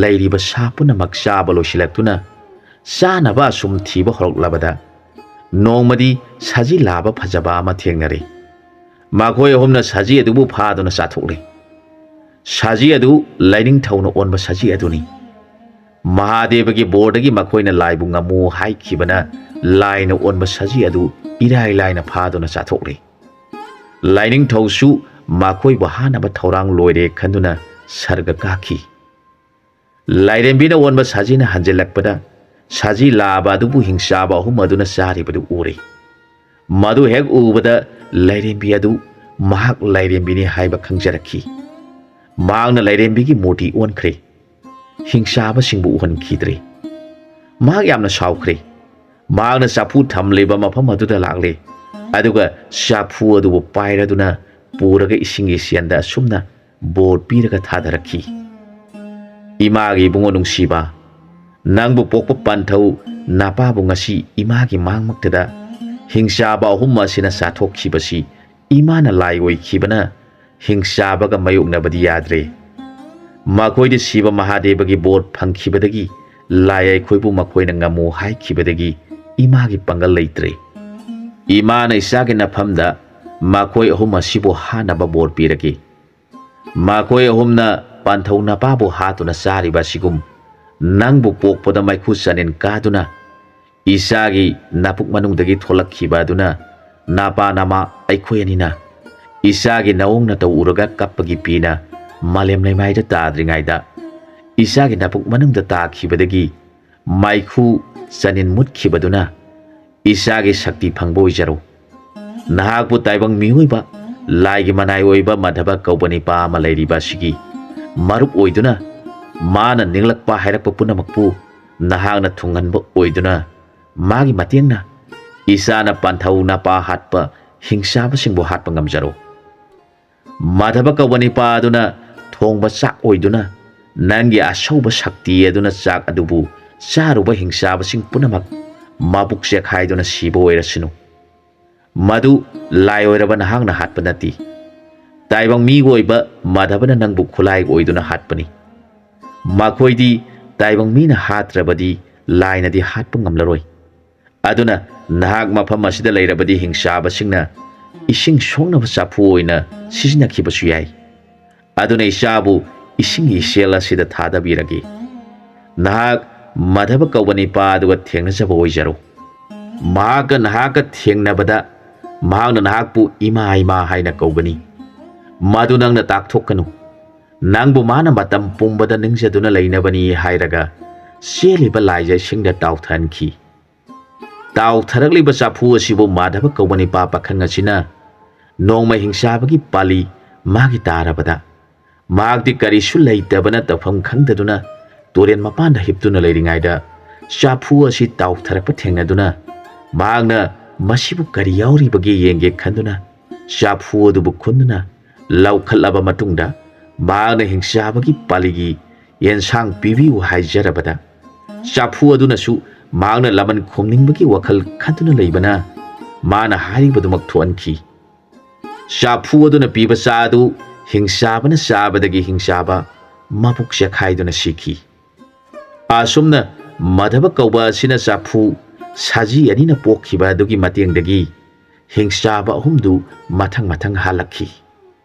ꯂꯩꯔꯤꯕ ꯁꯥ ꯄꯨꯝꯅꯃꯛ ꯆꯥꯕ ꯂꯣꯏꯁꯤꯜꯂꯛꯇꯨꯅ ꯆꯥꯅꯕ ꯑꯁꯨꯝ ꯊꯤꯕ ꯍꯧꯔꯛꯂꯕꯗ ꯅꯣꯡꯃꯗꯤ ꯁꯖꯤ ꯂꯥꯕ ꯐꯖꯕ ꯑꯃ ꯊꯦꯡꯅꯔꯦ꯫ ꯃꯈꯣꯏ ꯑꯍꯨꯝꯅ ꯁꯖꯤ ꯑꯗꯨꯕꯨ ꯐꯥꯗꯨꯅ ꯆꯥꯊꯣꯛꯂꯦ꯫ ꯁꯖꯤ ꯑꯗꯨ ꯂꯥꯏꯅꯤꯡꯊꯧꯅ ꯑꯣꯟꯕ ꯁꯖꯤ ꯑꯗꯨꯅꯤ꯫ ꯃꯍꯥꯗꯦꯕꯒꯤ ꯕꯣꯔꯗꯒꯤ ꯃꯈꯣꯏꯅ ꯂꯥꯏꯕꯨ ꯉꯝꯃꯨ ꯍꯥꯏꯈꯤꯕꯅ ꯂꯥꯏꯅ ꯑꯣꯟꯕ ꯁꯖꯤ ꯑꯗꯨ ꯏꯔꯥꯏ ꯂꯥꯏꯅ ꯐꯥꯗꯨꯅ ꯆꯥꯊꯣꯛꯂꯦ꯫ ꯂꯥꯏꯅꯤꯡꯊꯧꯁꯨ ꯃꯈꯣꯏꯕꯨ ꯍꯥꯠꯅꯕ ꯊꯧꯔꯥꯡ ꯂꯣꯏꯔꯦ ꯈꯟꯗꯨꯅ ꯁꯔꯒ ꯀꯥꯈꯤ꯫ ꯂꯥꯏꯔꯦꯝꯕꯤꯅ ꯑꯣꯟꯕ ꯁꯖꯤꯅ ꯍꯟꯖꯤꯜꯂꯛꯄꯗ ꯁꯖꯤ ꯂꯥꯕ ꯑꯗꯨꯕꯨ ꯍꯤꯡꯆꯥꯕ ꯑꯍꯨꯝ ꯑꯗꯨꯅ ꯆꯥꯔꯤꯕꯗꯨ ꯎꯔꯦ꯫ ꯃꯗꯨ ꯍꯦꯛ ꯎꯕꯗ ꯂꯥꯏꯔꯦꯝꯕꯤ ꯑꯗꯨ ꯃꯍꯥꯛ ꯂꯥꯏꯔꯦꯝꯕꯤꯅꯤ ꯍꯥꯏꯕ ꯈꯪꯖꯔꯛꯈꯤ꯫ ꯃꯍꯥꯛꯅ ꯂꯥꯏꯔꯦꯝꯕꯤꯒꯤ ꯃꯨꯔꯇꯤ ꯑꯣꯟꯈ꯭ꯔꯦ꯫ ꯍꯤꯡꯆꯥꯕꯁꯤꯡꯕꯨ ꯎꯍꯟꯈꯤꯗ꯭ꯔꯦ꯫ ꯃꯍꯥꯛ ꯌꯥꯝꯅ ꯁꯥꯎꯈ꯭ꯔꯦ꯫ ꯃꯍꯥꯛꯅ ꯆꯐꯨ ꯊꯝꯂꯤꯕ ꯃꯐꯝ ꯑꯗꯨꯗ ꯂꯥꯛꯂꯦ꯫ ꯑꯗꯨꯒ ꯆꯐꯨ ꯑꯗꯨꯕꯨ ꯄꯥꯏꯔꯗꯨꯅ ꯄꯨꯔꯒ ꯏꯁꯤꯡꯒꯤ ꯆꯦꯟꯗ ꯑꯁꯨꯝꯅ ꯕꯣꯔ ꯄꯤꯔꯒ ꯊꯥꯗꯔꯛꯈꯤ꯫ "ꯏꯃꯥꯒꯤ ꯏꯕꯨꯡꯉꯣ ꯅꯨꯡꯁꯤꯕ, ꯅꯪꯕꯨ ꯄꯣꯛꯄ ꯄꯟꯊꯧ ꯅꯄꯥꯕꯨ ꯉꯁꯤ ꯏꯃꯥꯒꯤ ꯃꯥꯡꯃꯛꯇꯗ ꯍꯤꯡꯆꯥꯕ ꯑꯍꯨꯝ ꯑꯁꯤꯅ ꯆꯥꯊꯣꯛꯈꯤꯕꯁꯤ ꯏꯃꯥꯅ ꯂꯥꯏ ꯑꯣꯏꯈꯤꯕꯅ ꯍꯤꯡꯆꯥꯕꯒ ꯃꯥꯌꯣꯛꯅꯕꯗꯤ ꯌꯥꯗ꯭ꯔꯦ꯫ ꯃꯈꯣꯏꯗꯤ ꯁꯤꯕ ꯃꯍꯥꯗꯦꯕꯒꯤ ꯕꯣꯔ ꯐꯪꯈꯤꯕꯗꯒꯤ ꯂꯥꯏ ꯑꯩꯈꯣꯏꯕꯨ ꯃꯈꯣꯏꯅ ꯉꯝꯃꯨ ꯍꯥꯏꯈꯤꯕꯗꯒꯤ ꯏꯃꯥꯒꯤ ꯄꯥꯡꯒꯜ ꯂꯩꯇ꯭ꯔꯦ꯫ ꯏꯃꯥꯅ ꯏꯆꯥꯒꯤ ꯅꯐꯝꯗ ꯃꯈꯣꯏ ꯑꯍꯨꯝ ꯑꯁꯤꯕꯨ ꯍꯥꯠꯅꯕ ꯕꯣꯔ ꯄꯤꯔꯒꯦ꯫ ꯃꯈꯣꯏ ꯑꯍꯨꯝꯅ ꯄꯟꯊꯧ ꯅꯄꯥꯕꯨ ꯍꯥꯠꯇꯨꯅ ꯆꯥꯔꯤꯕ ꯑꯁꯤꯒꯨꯝ, ꯅꯪꯕꯨ ꯄꯣꯛꯄꯗ ꯃꯩꯈꯨ ꯆꯅꯤꯟ ꯀꯥꯗꯨꯅ ꯏꯆꯥꯒꯤ ꯅꯄꯨꯛ ꯃꯅꯨꯡꯗꯒꯤ ꯊꯣꯛꯂꯛꯈꯤꯕ ꯑꯗꯨꯅ ꯅꯄꯥ ꯅꯃꯥ ꯑꯩꯈꯣꯏ ꯑꯅꯤꯅ ꯏꯆꯥꯒꯤ ꯅꯑꯣꯡ ꯅꯇꯧ ꯎꯔꯒ ꯀꯞꯄꯒꯤ ꯄꯤꯅ ꯃꯥꯂꯦꯝ ꯂꯩꯃꯥꯏꯗ ꯇꯥꯗ꯭ꯔꯤꯉꯩꯗ ꯏꯆꯥꯒꯤ ꯅꯄꯨꯛ ꯃꯅꯨꯡꯗ ꯇꯥꯈꯤꯕꯗꯒꯤ ꯃꯩꯈꯨ ꯆꯅꯤꯟ ꯃꯨꯠꯈꯤꯕꯗꯨꯅ ꯏꯆꯥꯒꯤ ꯁꯛꯇꯤ ꯐꯪꯕ ꯑꯣꯏꯖꯔꯣ꯫ ꯅꯍꯥꯛꯄꯨ ꯇꯥꯏꯕꯪ ꯃꯤꯑꯣꯏꯕ, ꯂꯥꯏꯒꯤ ꯃꯅꯥꯏ ꯑꯣꯏꯕ ꯃꯥꯙꯕ ꯀꯧꯕ ꯅꯤꯄꯥ ꯑꯃ ꯂꯩꯔꯤꯕ ꯑꯁꯤꯒꯤ ꯃꯔꯨꯞ ꯑꯣꯏꯗꯨꯅ, ꯃꯥꯅ ꯅꯤꯡꯂꯛꯄ ꯍꯥꯏꯔꯛꯄ ꯄꯨꯝꯅꯃꯛꯄꯨ ꯅꯍꯥꯛꯅ ꯊꯨꯡꯍꯟꯕ ꯑꯣꯏꯗꯨꯅ, ꯃꯥꯒꯤ ꯃꯇꯦꯡꯅ ꯏꯆꯥꯅ ꯄꯟꯊꯧ ꯅꯄꯥ ꯍꯥꯠꯄ ꯍꯤꯡꯆꯥꯕꯁꯤꯡꯕꯨ ꯍꯥꯠꯄ ꯉꯝꯖꯔꯣ꯫ ꯃꯥꯙꯕ ꯀꯧꯕ ꯅꯤꯄꯥ ꯑꯗꯨꯅ ꯊꯣꯡꯕ ꯆꯥꯛ ꯑꯣꯏꯗꯨꯅ, ꯅꯪꯒꯤ ꯑꯁꯧꯕ ꯁꯛꯇꯤ ꯑꯗꯨꯅ ꯆꯥꯛ ꯑꯗꯨꯕꯨ ꯆꯥꯔꯨꯕ ꯍꯤꯡꯆꯥꯕꯁꯤꯡ ꯄꯨꯝꯅꯃꯛ ꯃꯕꯨꯛ ꯆꯦꯛꯈꯥꯏꯗꯨꯅ ꯁꯤꯕ ꯑꯣꯏꯔꯁꯅꯨ꯫ ꯃꯗꯨ ꯂꯥꯏ ꯑꯣꯏꯔꯕ ꯅꯍꯥꯛꯅ ꯍꯥꯠꯄ ꯅꯠꯇꯦ꯫ ꯇꯥꯏꯕꯪ ꯃꯤꯒꯤ ꯑꯣꯏꯕ ꯃꯥꯙꯕꯅ ꯅꯪꯕꯨ ꯈꯨꯠꯂꯥꯏ ꯑꯣꯏꯗꯨꯅ ꯍꯥꯠꯄꯅꯤ꯫ ꯃꯈꯣꯏꯗꯤ ꯇꯥꯏꯕꯪ ꯃꯤꯅ ꯍꯥꯠꯇ꯭ꯔꯕꯗꯤ ꯂꯥꯏꯅꯗꯤ ꯍꯥꯠꯄ ꯉꯝꯂꯔꯣꯏ꯫ ꯑꯗꯨꯅ ꯅꯍꯥꯛ ꯃꯐꯝ ꯑꯁꯤꯗ ꯂꯩꯔꯕꯗꯤ ꯍꯤꯡꯆꯥꯕꯁꯤꯡꯅ ꯏꯁꯤꯡ ꯁꯣꯛꯅꯕ ꯆꯐꯨ ꯑꯣꯏꯅ ꯁꯤꯖꯤꯟꯅꯈꯤꯕꯁꯨ ꯌꯥꯏ꯫ ꯑꯗꯨꯅ ꯏꯆꯥꯕꯨ ꯏꯁꯤꯡꯒꯤ ꯏꯆꯦꯜ ꯑꯁꯤꯗ ꯊꯥꯗꯕꯤꯔꯒꯦ꯫ ꯅꯍꯥꯛ ꯃꯥꯙꯕ ꯀꯧꯕ ꯅꯤꯄꯥ ꯑꯗꯨꯒ ꯊꯦꯡꯅꯖꯕ ꯑꯣꯏꯖꯔꯣ꯫ ꯃꯍꯥꯛꯀ ꯅꯍꯥꯛꯀ ꯊꯦꯡꯅꯕꯗ ꯃꯍꯥꯛꯅ ꯅꯍꯥꯛꯄꯨ "ꯏꯃꯥ, ꯏꯃꯥ" ꯍꯥꯏꯅ ꯀꯧꯒꯅꯤ꯫ ꯃꯗꯨ ꯅꯪꯅ ꯇꯥꯛꯊꯣꯛꯀꯅꯨ꯫ ꯅꯪꯕꯨ ꯃꯥꯅ ꯃꯇꯝ ꯄꯨꯝꯕꯗ ꯅꯤꯡꯖꯗꯨꯅ ꯂꯩꯅꯕꯅꯤ ꯍꯥꯏꯔꯒ ꯆꯦꯜꯂꯤꯕ ꯂꯥꯏꯖ ꯏꯁꯤꯡꯗ ꯇꯥꯎꯊꯍꯟꯈꯤ꯫ ꯇꯥꯎꯊꯔꯛꯂꯤꯕ ꯆꯐꯨ ꯑꯁꯤꯕꯨ ꯃꯥꯙꯕ ꯀꯧꯕ ꯅꯤꯄꯥ ꯄꯥꯈꯪ ꯑꯁꯤꯅ ꯅꯣꯡꯃ ꯍꯤꯡꯆꯥꯕꯒꯤ ꯄꯥꯂꯤ ꯃꯥꯒꯤ ꯇꯥꯔꯕꯗ, ꯃꯍꯥꯛꯇꯤ ꯀꯔꯤꯁꯨ ꯂꯩꯇꯕꯅ ꯇꯧꯐꯝ ꯈꯪꯗꯗꯨꯅ ꯇꯨꯔꯦꯜ ꯃꯄꯥꯟꯗ ꯍꯤꯞꯇꯨꯅ ꯂꯩꯔꯤꯉꯩꯗ ꯆꯐꯨ ꯑꯁꯤ ꯇꯥꯎꯊꯔꯛꯄ ꯊꯦꯡꯅꯗꯨꯅ, ꯃꯍꯥꯛꯅ ꯃꯁꯤꯕꯨ ꯀꯔꯤ ꯌꯥꯎꯔꯤꯕꯒꯦ ꯌꯦꯡꯒꯦ ꯈꯟꯗꯨꯅ ꯆꯐꯨ ꯑꯗꯨꯕꯨ ꯈꯨꯟꯗꯨꯅ ꯂꯧꯈꯠꯂꯕ ꯃꯇꯨꯡꯗ, ꯃꯍꯥꯛꯅ ꯍꯤꯡꯆꯥꯕꯒꯤ ꯄꯥꯂꯤꯒꯤ ꯌꯦꯟꯁꯥꯡ ꯄꯤꯕꯤꯌꯨ ꯍꯥꯏꯖꯔꯕꯗ, ꯆꯐꯨ ꯑꯗꯨꯅꯁꯨ ꯃꯍꯥꯛꯅ ꯂꯃꯟ ꯈꯨꯝꯅꯤꯡꯕꯒꯤ ꯋꯥꯈꯜ ꯈꯟꯗꯨꯅ ꯂꯩꯕꯅ ꯃꯥꯅ ꯍꯥꯏꯔꯤꯕꯗꯨꯃꯛ ꯊꯣꯛꯍꯟꯈꯤ꯫ ꯆꯐꯨ ꯑꯗꯨꯅ ꯄꯤꯕ ꯆꯥ ꯑꯗꯨ ꯍꯤꯡꯆꯥꯕꯅ ꯆꯥꯕꯗꯒꯤ ꯍꯤꯡꯆꯥꯕ ꯃꯕꯨꯛ ꯆꯦꯛꯈꯥꯏꯗꯨꯅ ꯁꯤꯈꯤ꯫ ꯑꯁꯨꯝꯅ ꯃꯥꯙꯕ ꯀꯧꯕ ꯑꯁꯤꯅ ꯆꯐꯨ ꯁꯖꯤ ꯑꯅꯤꯅ ꯄꯣꯛꯈꯤꯕ ꯑꯗꯨꯒꯤ ꯃꯇꯦꯡꯗꯒꯤ ꯍꯤꯡꯆꯥꯕ ꯑꯍꯨꯝꯗꯨ ꯃꯊꯪ ꯃꯊꯪ ꯍꯥꯜꯂꯛꯈꯤ꯫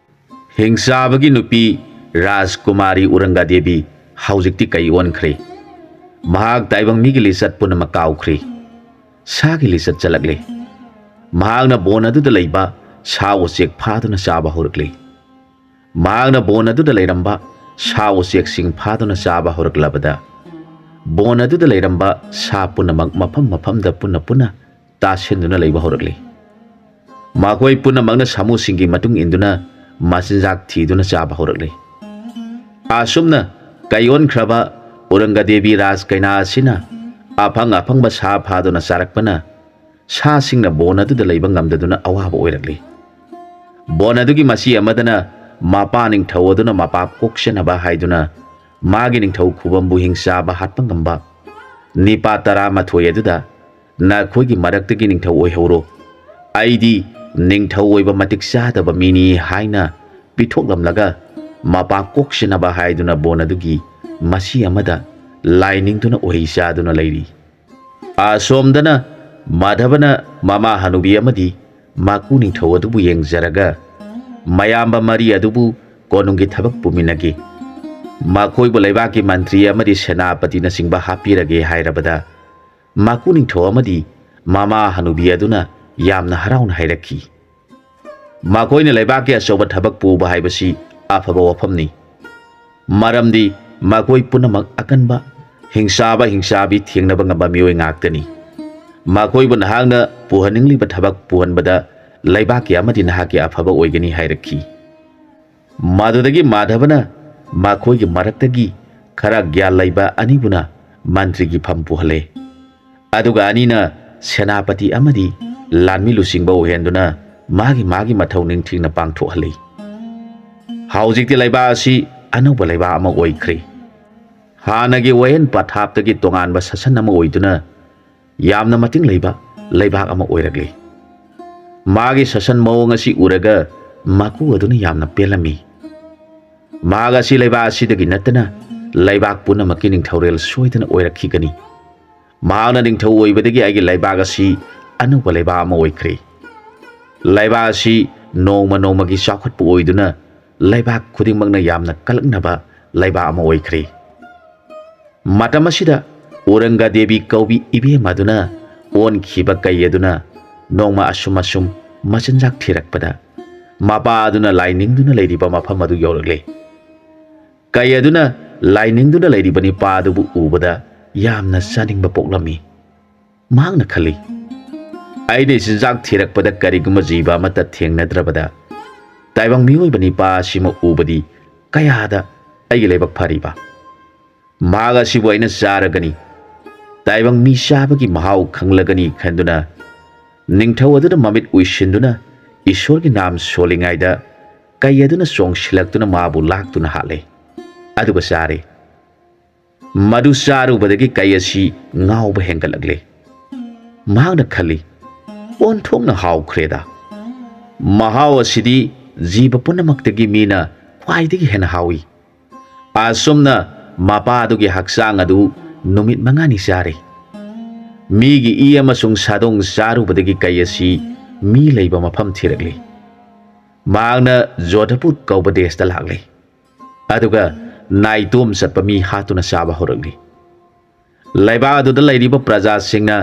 ꯍꯤꯡꯆꯥꯕꯒꯤ ꯅꯨꯄꯤ ꯔꯥꯖꯀꯨꯃꯥꯔꯤ ꯎꯔꯪꯒꯗꯦꯕꯤ ꯍꯧꯖꯤꯛꯇꯤ ꯀꯩ ꯑꯣꯟꯈ꯭ꯔꯦ꯫ ꯃꯍꯥꯛ ꯇꯥꯏꯕꯪ ꯃꯤꯒꯤ ꯂꯤꯆꯠ ꯄꯨꯝꯅꯃꯛ ꯀꯥꯎꯈ꯭ꯔꯦ꯫ ꯁꯥꯒꯤ ꯂꯤꯆꯠ ꯆꯠꯂꯛꯂꯦ꯫ ꯃꯍꯥꯛꯅ ꯕꯣꯟ ꯑꯗꯨꯗ ꯂꯩꯕ ꯁꯥ ꯎꯆꯦꯛ ꯐꯥꯗꯨꯅ ꯆꯥꯕ ꯍꯧꯔꯛꯂꯦ꯫ ꯃꯍꯥꯛꯅ ꯕꯣꯟ ꯑꯗꯨꯗ ꯂꯩꯔꯝꯕ ꯁꯥ ꯎꯆꯦꯛꯁꯤꯡ ꯐꯥꯗꯨꯅ ꯆꯥꯕ ꯍꯧꯔꯛꯂꯕꯗ, ꯕꯣꯟ ꯑꯗꯨꯗ ꯂꯩꯔꯝꯕ ꯁꯥ ꯄꯨꯝꯅꯃꯛ ꯃꯐꯝ ꯃꯐꯝꯗ ꯄꯨꯟꯅ ꯄꯨꯟꯅ ꯇꯥꯁꯤꯟꯗꯨꯅ ꯂꯩꯕ ꯍꯧꯔꯛꯂꯤ꯫ ꯃꯈꯣꯏ ꯄꯨꯝꯅꯃꯛꯅ ꯁꯥꯃꯨꯁꯤꯡꯒꯤ ꯃꯇꯨꯡ ꯏꯟꯗꯨꯅ ꯃꯆꯤꯟꯖꯥꯛ ꯊꯤꯗꯨꯅ ꯆꯥꯕ ꯍꯧꯔꯛꯂꯤ꯫ ꯑꯁꯨꯝꯅ ꯀꯩ ꯑꯣꯟꯈ꯭ꯔꯕ ꯎꯔꯪꯒꯗꯦꯕꯤ ꯔꯥꯖ ꯀꯩꯅꯥ ꯑꯁꯤꯅ ꯑꯐꯪ ꯑꯐꯪꯕ ꯁꯥ ꯐꯥꯗꯨꯅ ꯆꯥꯔꯛꯄꯅ ꯁꯥꯁꯤꯡꯅ ꯕꯣꯟ ꯑꯗꯨꯗ ꯂꯩꯕ ꯉꯝꯗꯗꯨꯅ ꯑꯋꯥꯕ ꯑꯣꯏꯔꯛꯂꯤ꯫ ꯕꯣꯟ ꯑꯗꯨꯒꯤ ꯃꯆꯤ ꯑꯃꯗꯅ ꯃꯄꯥ ꯅꯤꯡꯊꯧ ꯑꯗꯨꯅ ꯃꯄꯥ ꯀꯣꯛꯆꯅꯕ ꯍꯥꯏꯗꯨꯅ ꯃꯥꯒꯤ ꯅꯤꯡꯊꯧ ꯈꯨꯕꯝꯕꯨ ꯍꯤꯡꯆꯥꯕ ꯍꯥꯠꯄ ꯉꯝꯕ ꯅꯤꯄꯥ ꯇꯔꯥꯃꯥꯊꯣꯏ ꯑꯗꯨꯗ ꯅꯈꯣꯏꯒꯤ ꯃꯔꯛꯇꯒꯤ ꯅꯤꯡꯊꯧ ꯑꯣꯏꯍꯧꯔꯣ꯫ ꯑꯩꯗꯤ ꯅꯤꯡꯊꯧ ꯑꯣꯏꯕ ꯃꯇꯤꯛ ꯆꯥꯗꯕ ꯃꯤꯅꯤ ꯍꯥꯏꯅ ꯄꯤꯊꯣꯛꯂꯝꯂꯒ ꯃꯄꯥ ꯀꯣꯛꯆꯅꯕ ꯍꯥꯏꯗꯨꯅ ꯕꯣꯟ ꯑꯗꯨꯒꯤ ꯃꯆꯤ ꯑꯃꯗ ꯂꯥꯏ ꯅꯤꯡꯗꯨꯅ ꯎꯍꯩ ꯆꯥꯗꯨꯅ ꯂꯩꯔꯤ꯫ ꯑꯁꯣꯝꯗꯅ ꯃꯥꯙꯕꯅ ꯃꯃꯥ ꯍꯅꯨꯕꯤ ꯑꯃꯗꯤ ꯃꯀꯨ ꯅꯤꯡꯊꯧ ꯑꯗꯨꯕꯨ ꯌꯦꯡꯖꯔꯒ ꯃꯌꯥꯝꯕ ꯃꯔꯤ ꯑꯗꯨꯕꯨ ꯀꯣꯅꯨꯡꯒꯤ ꯊꯕꯛ ꯄꯨꯃꯤꯟꯅꯒꯦ, ꯃꯈꯣꯏꯕꯨ ꯂꯩꯕꯥꯛꯀꯤ ꯃꯟꯇ꯭ꯔꯤ ꯑꯃꯗꯤ ꯁꯦꯅꯥꯄꯇꯤꯅꯆꯤꯡꯕ ꯍꯥꯞꯄꯤꯔꯒꯦ ꯍꯥꯏꯔꯕꯗ ꯃꯀꯨ ꯅꯤꯡꯊꯧ ꯑꯃꯗꯤ ꯃꯃꯥ ꯍꯅꯨꯕꯤ ꯑꯗꯨꯅ ꯌꯥꯝꯅ ꯍꯔꯥꯎꯅ ꯍꯥꯏꯔꯛꯈꯤ꯫ ꯃꯈꯣꯏꯅ ꯂꯩꯕꯥꯛꯀꯤ ꯑꯆꯧꯕ ꯊꯕꯛ ꯄꯨꯕ ꯍꯥꯏꯕꯁꯤ ꯑꯐꯕ ꯋꯥꯐꯝꯅꯤ꯫ ꯃꯔꯝꯗꯤ ꯃꯈꯣꯏ ꯄꯨꯝꯅꯃꯛ ꯑꯀꯟꯕ, ꯍꯤꯡꯆꯥꯕ ꯍꯤꯡꯆꯥꯕꯤ ꯊꯦꯡꯅꯕ ꯉꯝꯕ ꯃꯤꯑꯣꯏ ꯉꯥꯛꯇꯅꯤ꯫ ꯃꯈꯣꯏꯕꯨ ꯅꯍꯥꯛꯅ ꯄꯨꯍꯟꯅꯤꯡꯂꯤꯕ ꯊꯕꯛ ꯄꯨꯍꯟꯕꯗ ꯂꯩꯕꯥꯛꯀꯤ ꯑꯃꯗꯤ ꯅꯍꯥꯛꯀꯤ ꯑꯐꯕ ꯑꯣꯏꯒꯅꯤ ꯍꯥꯏꯔꯛꯈꯤ꯫ ꯃꯗꯨꯗꯒꯤ ꯃꯥꯙꯕꯅ ꯃꯈꯣꯏꯒꯤ ꯃꯔꯛꯇꯒꯤ ꯈꯔ ꯒ꯭ꯌꯥꯟ ꯂꯩꯕ ꯑꯅꯤꯕꯨꯅ ꯃꯟꯇ꯭ꯔꯤꯒꯤ ꯐꯝ ꯄꯨꯍꯜꯂꯦ꯫ ꯑꯗꯨꯒ ꯑꯅꯤꯅ ꯁꯦꯅꯥꯄꯇꯤ ꯑꯃꯗꯤ ꯂꯥꯟꯃꯤ ꯂꯨꯆꯤꯡꯕ ꯑꯣꯏꯍꯟꯗꯨꯅ ꯃꯥꯒꯤ ꯃꯥꯒꯤ ꯃꯊꯧ ꯅꯤꯡꯊꯤꯅ ꯄꯥꯡꯊꯣꯛꯍꯜꯂꯤ꯫ ꯍꯧꯖꯤꯛꯇꯤ ꯂꯩꯕꯥꯛ ꯑꯁꯤ ꯑꯅꯧꯕ ꯂꯩꯕꯥꯛ ꯑꯃ ꯑꯣꯏꯈ꯭ꯔꯦ꯫ ꯍꯥꯟꯅꯒꯤ ꯋꯥꯌꯦꯟ ꯄꯊꯥꯞꯇꯒꯤ ꯇꯣꯉꯥꯟꯕ ꯁꯥꯁꯟ ꯑꯃ ꯑꯣꯏꯗꯨꯅ ꯌꯥꯝꯅ ꯃꯇꯤꯡ ꯂꯩꯕ ꯂꯩꯕꯥꯛ ꯑꯃ ꯑꯣꯏꯔꯛꯂꯤ꯫ ꯃꯥꯒꯤ ꯁꯥꯁꯟ ꯃꯑꯣꯡ ꯑꯁꯤ ꯎꯔꯒ ꯃꯀꯨ ꯑꯗꯨꯅ ꯌꯥꯝꯅ ꯄꯦꯜꯂꯝꯃꯤ꯫ ꯃꯍꯥꯛ ꯑꯁꯤ ꯂꯩꯕꯥꯛ ꯑꯁꯤꯗꯒꯤ ꯅꯠꯇꯅ ꯂꯩꯕꯥꯛ ꯄꯨꯝꯅꯃꯛꯀꯤ ꯅꯤꯡꯊꯧꯔꯦꯜ ꯁꯣꯏꯗꯅ ꯑꯣꯏꯔꯛꯈꯤꯒꯅꯤ꯫ ꯃꯍꯥꯛꯅ ꯅꯤꯡꯊꯧ ꯑꯣꯏꯕꯗꯒꯤ ꯑꯩꯒꯤ ꯂꯩꯕꯥꯛ ꯑꯁꯤ ꯑꯅꯧꯕ ꯂꯩꯕꯥꯛ ꯑꯃ ꯑꯣꯏꯈ꯭ꯔꯦ꯫ ꯂꯩꯕꯥꯛ ꯑꯁꯤ ꯅꯣꯡꯃ ꯅꯣꯡꯃꯒꯤ ꯆꯥꯎꯈꯠꯄ ꯑꯣꯏꯗꯨꯅ ꯂꯩꯕꯥꯛ ꯈꯨꯗꯤꯡꯃꯛꯅ ꯌꯥꯝꯅ ꯀꯜꯂꯛꯅꯕ ꯂꯩꯕꯥꯛ ꯑꯃ ꯑꯣꯏꯈ꯭ꯔꯦ꯫ ꯃꯇꯝ ꯑꯁꯤꯗ ꯎꯔꯪꯒ ꯗꯦꯕꯤ ꯀꯧꯕꯤ ꯏꯕꯦꯝ ꯑꯗꯨꯅ ꯑꯣꯟꯈꯤꯕ ꯀꯩ ꯑꯗꯨꯅ ꯅꯣꯡꯃ ꯑꯁꯨꯝ ꯑꯁꯨꯝ ꯃꯆꯤꯟꯖꯥꯛ ꯊꯤꯔꯛꯄꯗ ꯃꯄꯥ ꯑꯗꯨꯅ ꯂꯥꯏ ꯅꯤꯡꯗꯨꯅ ꯂꯩꯔꯤꯕ ꯃꯐꯝ ꯑꯗꯨ ꯌꯧꯔꯛꯂꯦ꯫ ꯀꯩ ꯑꯗꯨꯅ ꯂꯥꯏ ꯅꯤꯡꯗꯨꯅ ꯂꯩꯔꯤꯕ ꯅꯤꯄꯥ ꯑꯗꯨꯕꯨ ꯎꯕꯗ ꯌꯥꯝꯅ ꯆꯥꯅꯤꯡꯕ ꯄꯣꯛꯂꯝꯃꯤ꯫ ꯃꯍꯥꯛꯅ ꯈꯜꯂꯤ, "ꯑꯩꯅ ꯆꯤꯟꯖꯥꯛ ꯊꯤꯔꯛꯄꯗ ꯀꯔꯤꯒꯨꯝꯕ ꯖꯤꯕ ꯑꯃꯠꯇ ꯊꯦꯡꯅꯗ꯭ꯔꯕꯗ ꯇꯥꯏꯕꯪ ꯃꯤꯑꯣꯏꯕ ꯅꯤꯄꯥ ꯑꯁꯤꯃꯛ ꯎꯕꯗꯤ ꯀꯌꯥꯗ ꯑꯩꯒꯤ ꯂꯥꯏꯕꯛ ꯐꯔꯤꯕ! ꯃꯍꯥꯛ ꯑꯁꯤꯕꯨ ꯑꯩꯅ ꯆꯥꯔꯒꯅꯤ꯫ ꯇꯥꯏꯕꯪ ꯃꯤ ꯆꯥꯕꯒꯤ ꯃꯍꯥꯎ ꯈꯪꯂꯒꯅꯤ" ꯈꯟꯗꯨꯅ ꯅꯤꯡꯊꯧ ꯑꯗꯨꯅ ꯃꯃꯤꯠ ꯎꯏꯁꯤꯟꯗꯨꯅ ꯏꯁꯣꯔꯒꯤ ꯅꯥꯝ ꯁꯣꯜꯂꯤꯉꯩꯗ ꯀꯩ ꯑꯗꯨꯅ ꯆꯣꯡꯁꯤꯜꯂꯛꯇꯨꯅ ꯃꯥꯕꯨ ꯂꯥꯛꯇꯨꯅ ꯍꯥꯠꯂꯦ꯫ ꯑꯗꯨꯒ ꯆꯥꯔꯦ꯫ ꯃꯗꯨ ꯆꯥꯔꯨꯕꯗꯒꯤ ꯀꯩ ꯑꯁꯤ ꯉꯥꯎꯕ ꯍꯦꯟꯒꯠꯂꯛꯂꯦ꯫ ꯃꯍꯥꯛꯅ ꯈꯜꯂꯤ, "ꯑꯣꯟꯊꯣꯛꯅ ꯍꯥꯎꯈ꯭ꯔꯦꯗ! ꯃꯍꯥꯎ ꯑꯁꯤꯗꯤ ꯖꯤꯕ ꯄꯨꯝꯅꯃꯛꯇꯒꯤ ꯃꯤꯅ ꯈ꯭ꯋꯥꯏꯗꯒꯤ ꯍꯦꯟꯅ ꯍꯥꯎꯏ"꯫ ꯑꯁꯨꯝꯅ ꯃꯄꯥ ꯑꯗꯨꯒꯤ ꯍꯛꯆꯥꯡ ꯑꯗꯨ ꯅꯨꯃꯤꯠ ꯃꯉꯥꯅꯤ ꯆꯥꯔꯦ꯫ ꯃꯤꯒꯤ ꯏ ꯑꯃꯁꯨꯡ ꯁꯥꯗꯣꯡ ꯆꯥꯔꯨꯕꯗꯒꯤ ꯀꯩ ꯑꯁꯤ ꯃꯤ ꯂꯩꯕ ꯃꯐꯝ ꯊꯤꯔꯛꯂꯤ꯫ ꯃꯍꯥꯛꯅ ꯖꯣꯙꯄꯨꯔ ꯀꯧꯕ ꯗꯦꯁꯇ ꯂꯥꯛꯂꯦ꯫ ꯑꯗꯨꯒ ꯅꯥꯏꯇꯣꯝ ꯆꯠꯄ ꯃꯤ ꯍꯥꯠꯇꯨꯅ ꯆꯥꯕ ꯍꯧꯔꯛꯂꯤ꯫ ꯂꯩꯕꯥꯛ ꯑꯗꯨꯗ ꯂꯩꯔꯤꯕ ꯄ꯭ꯔꯖꯥꯁꯤꯡꯅ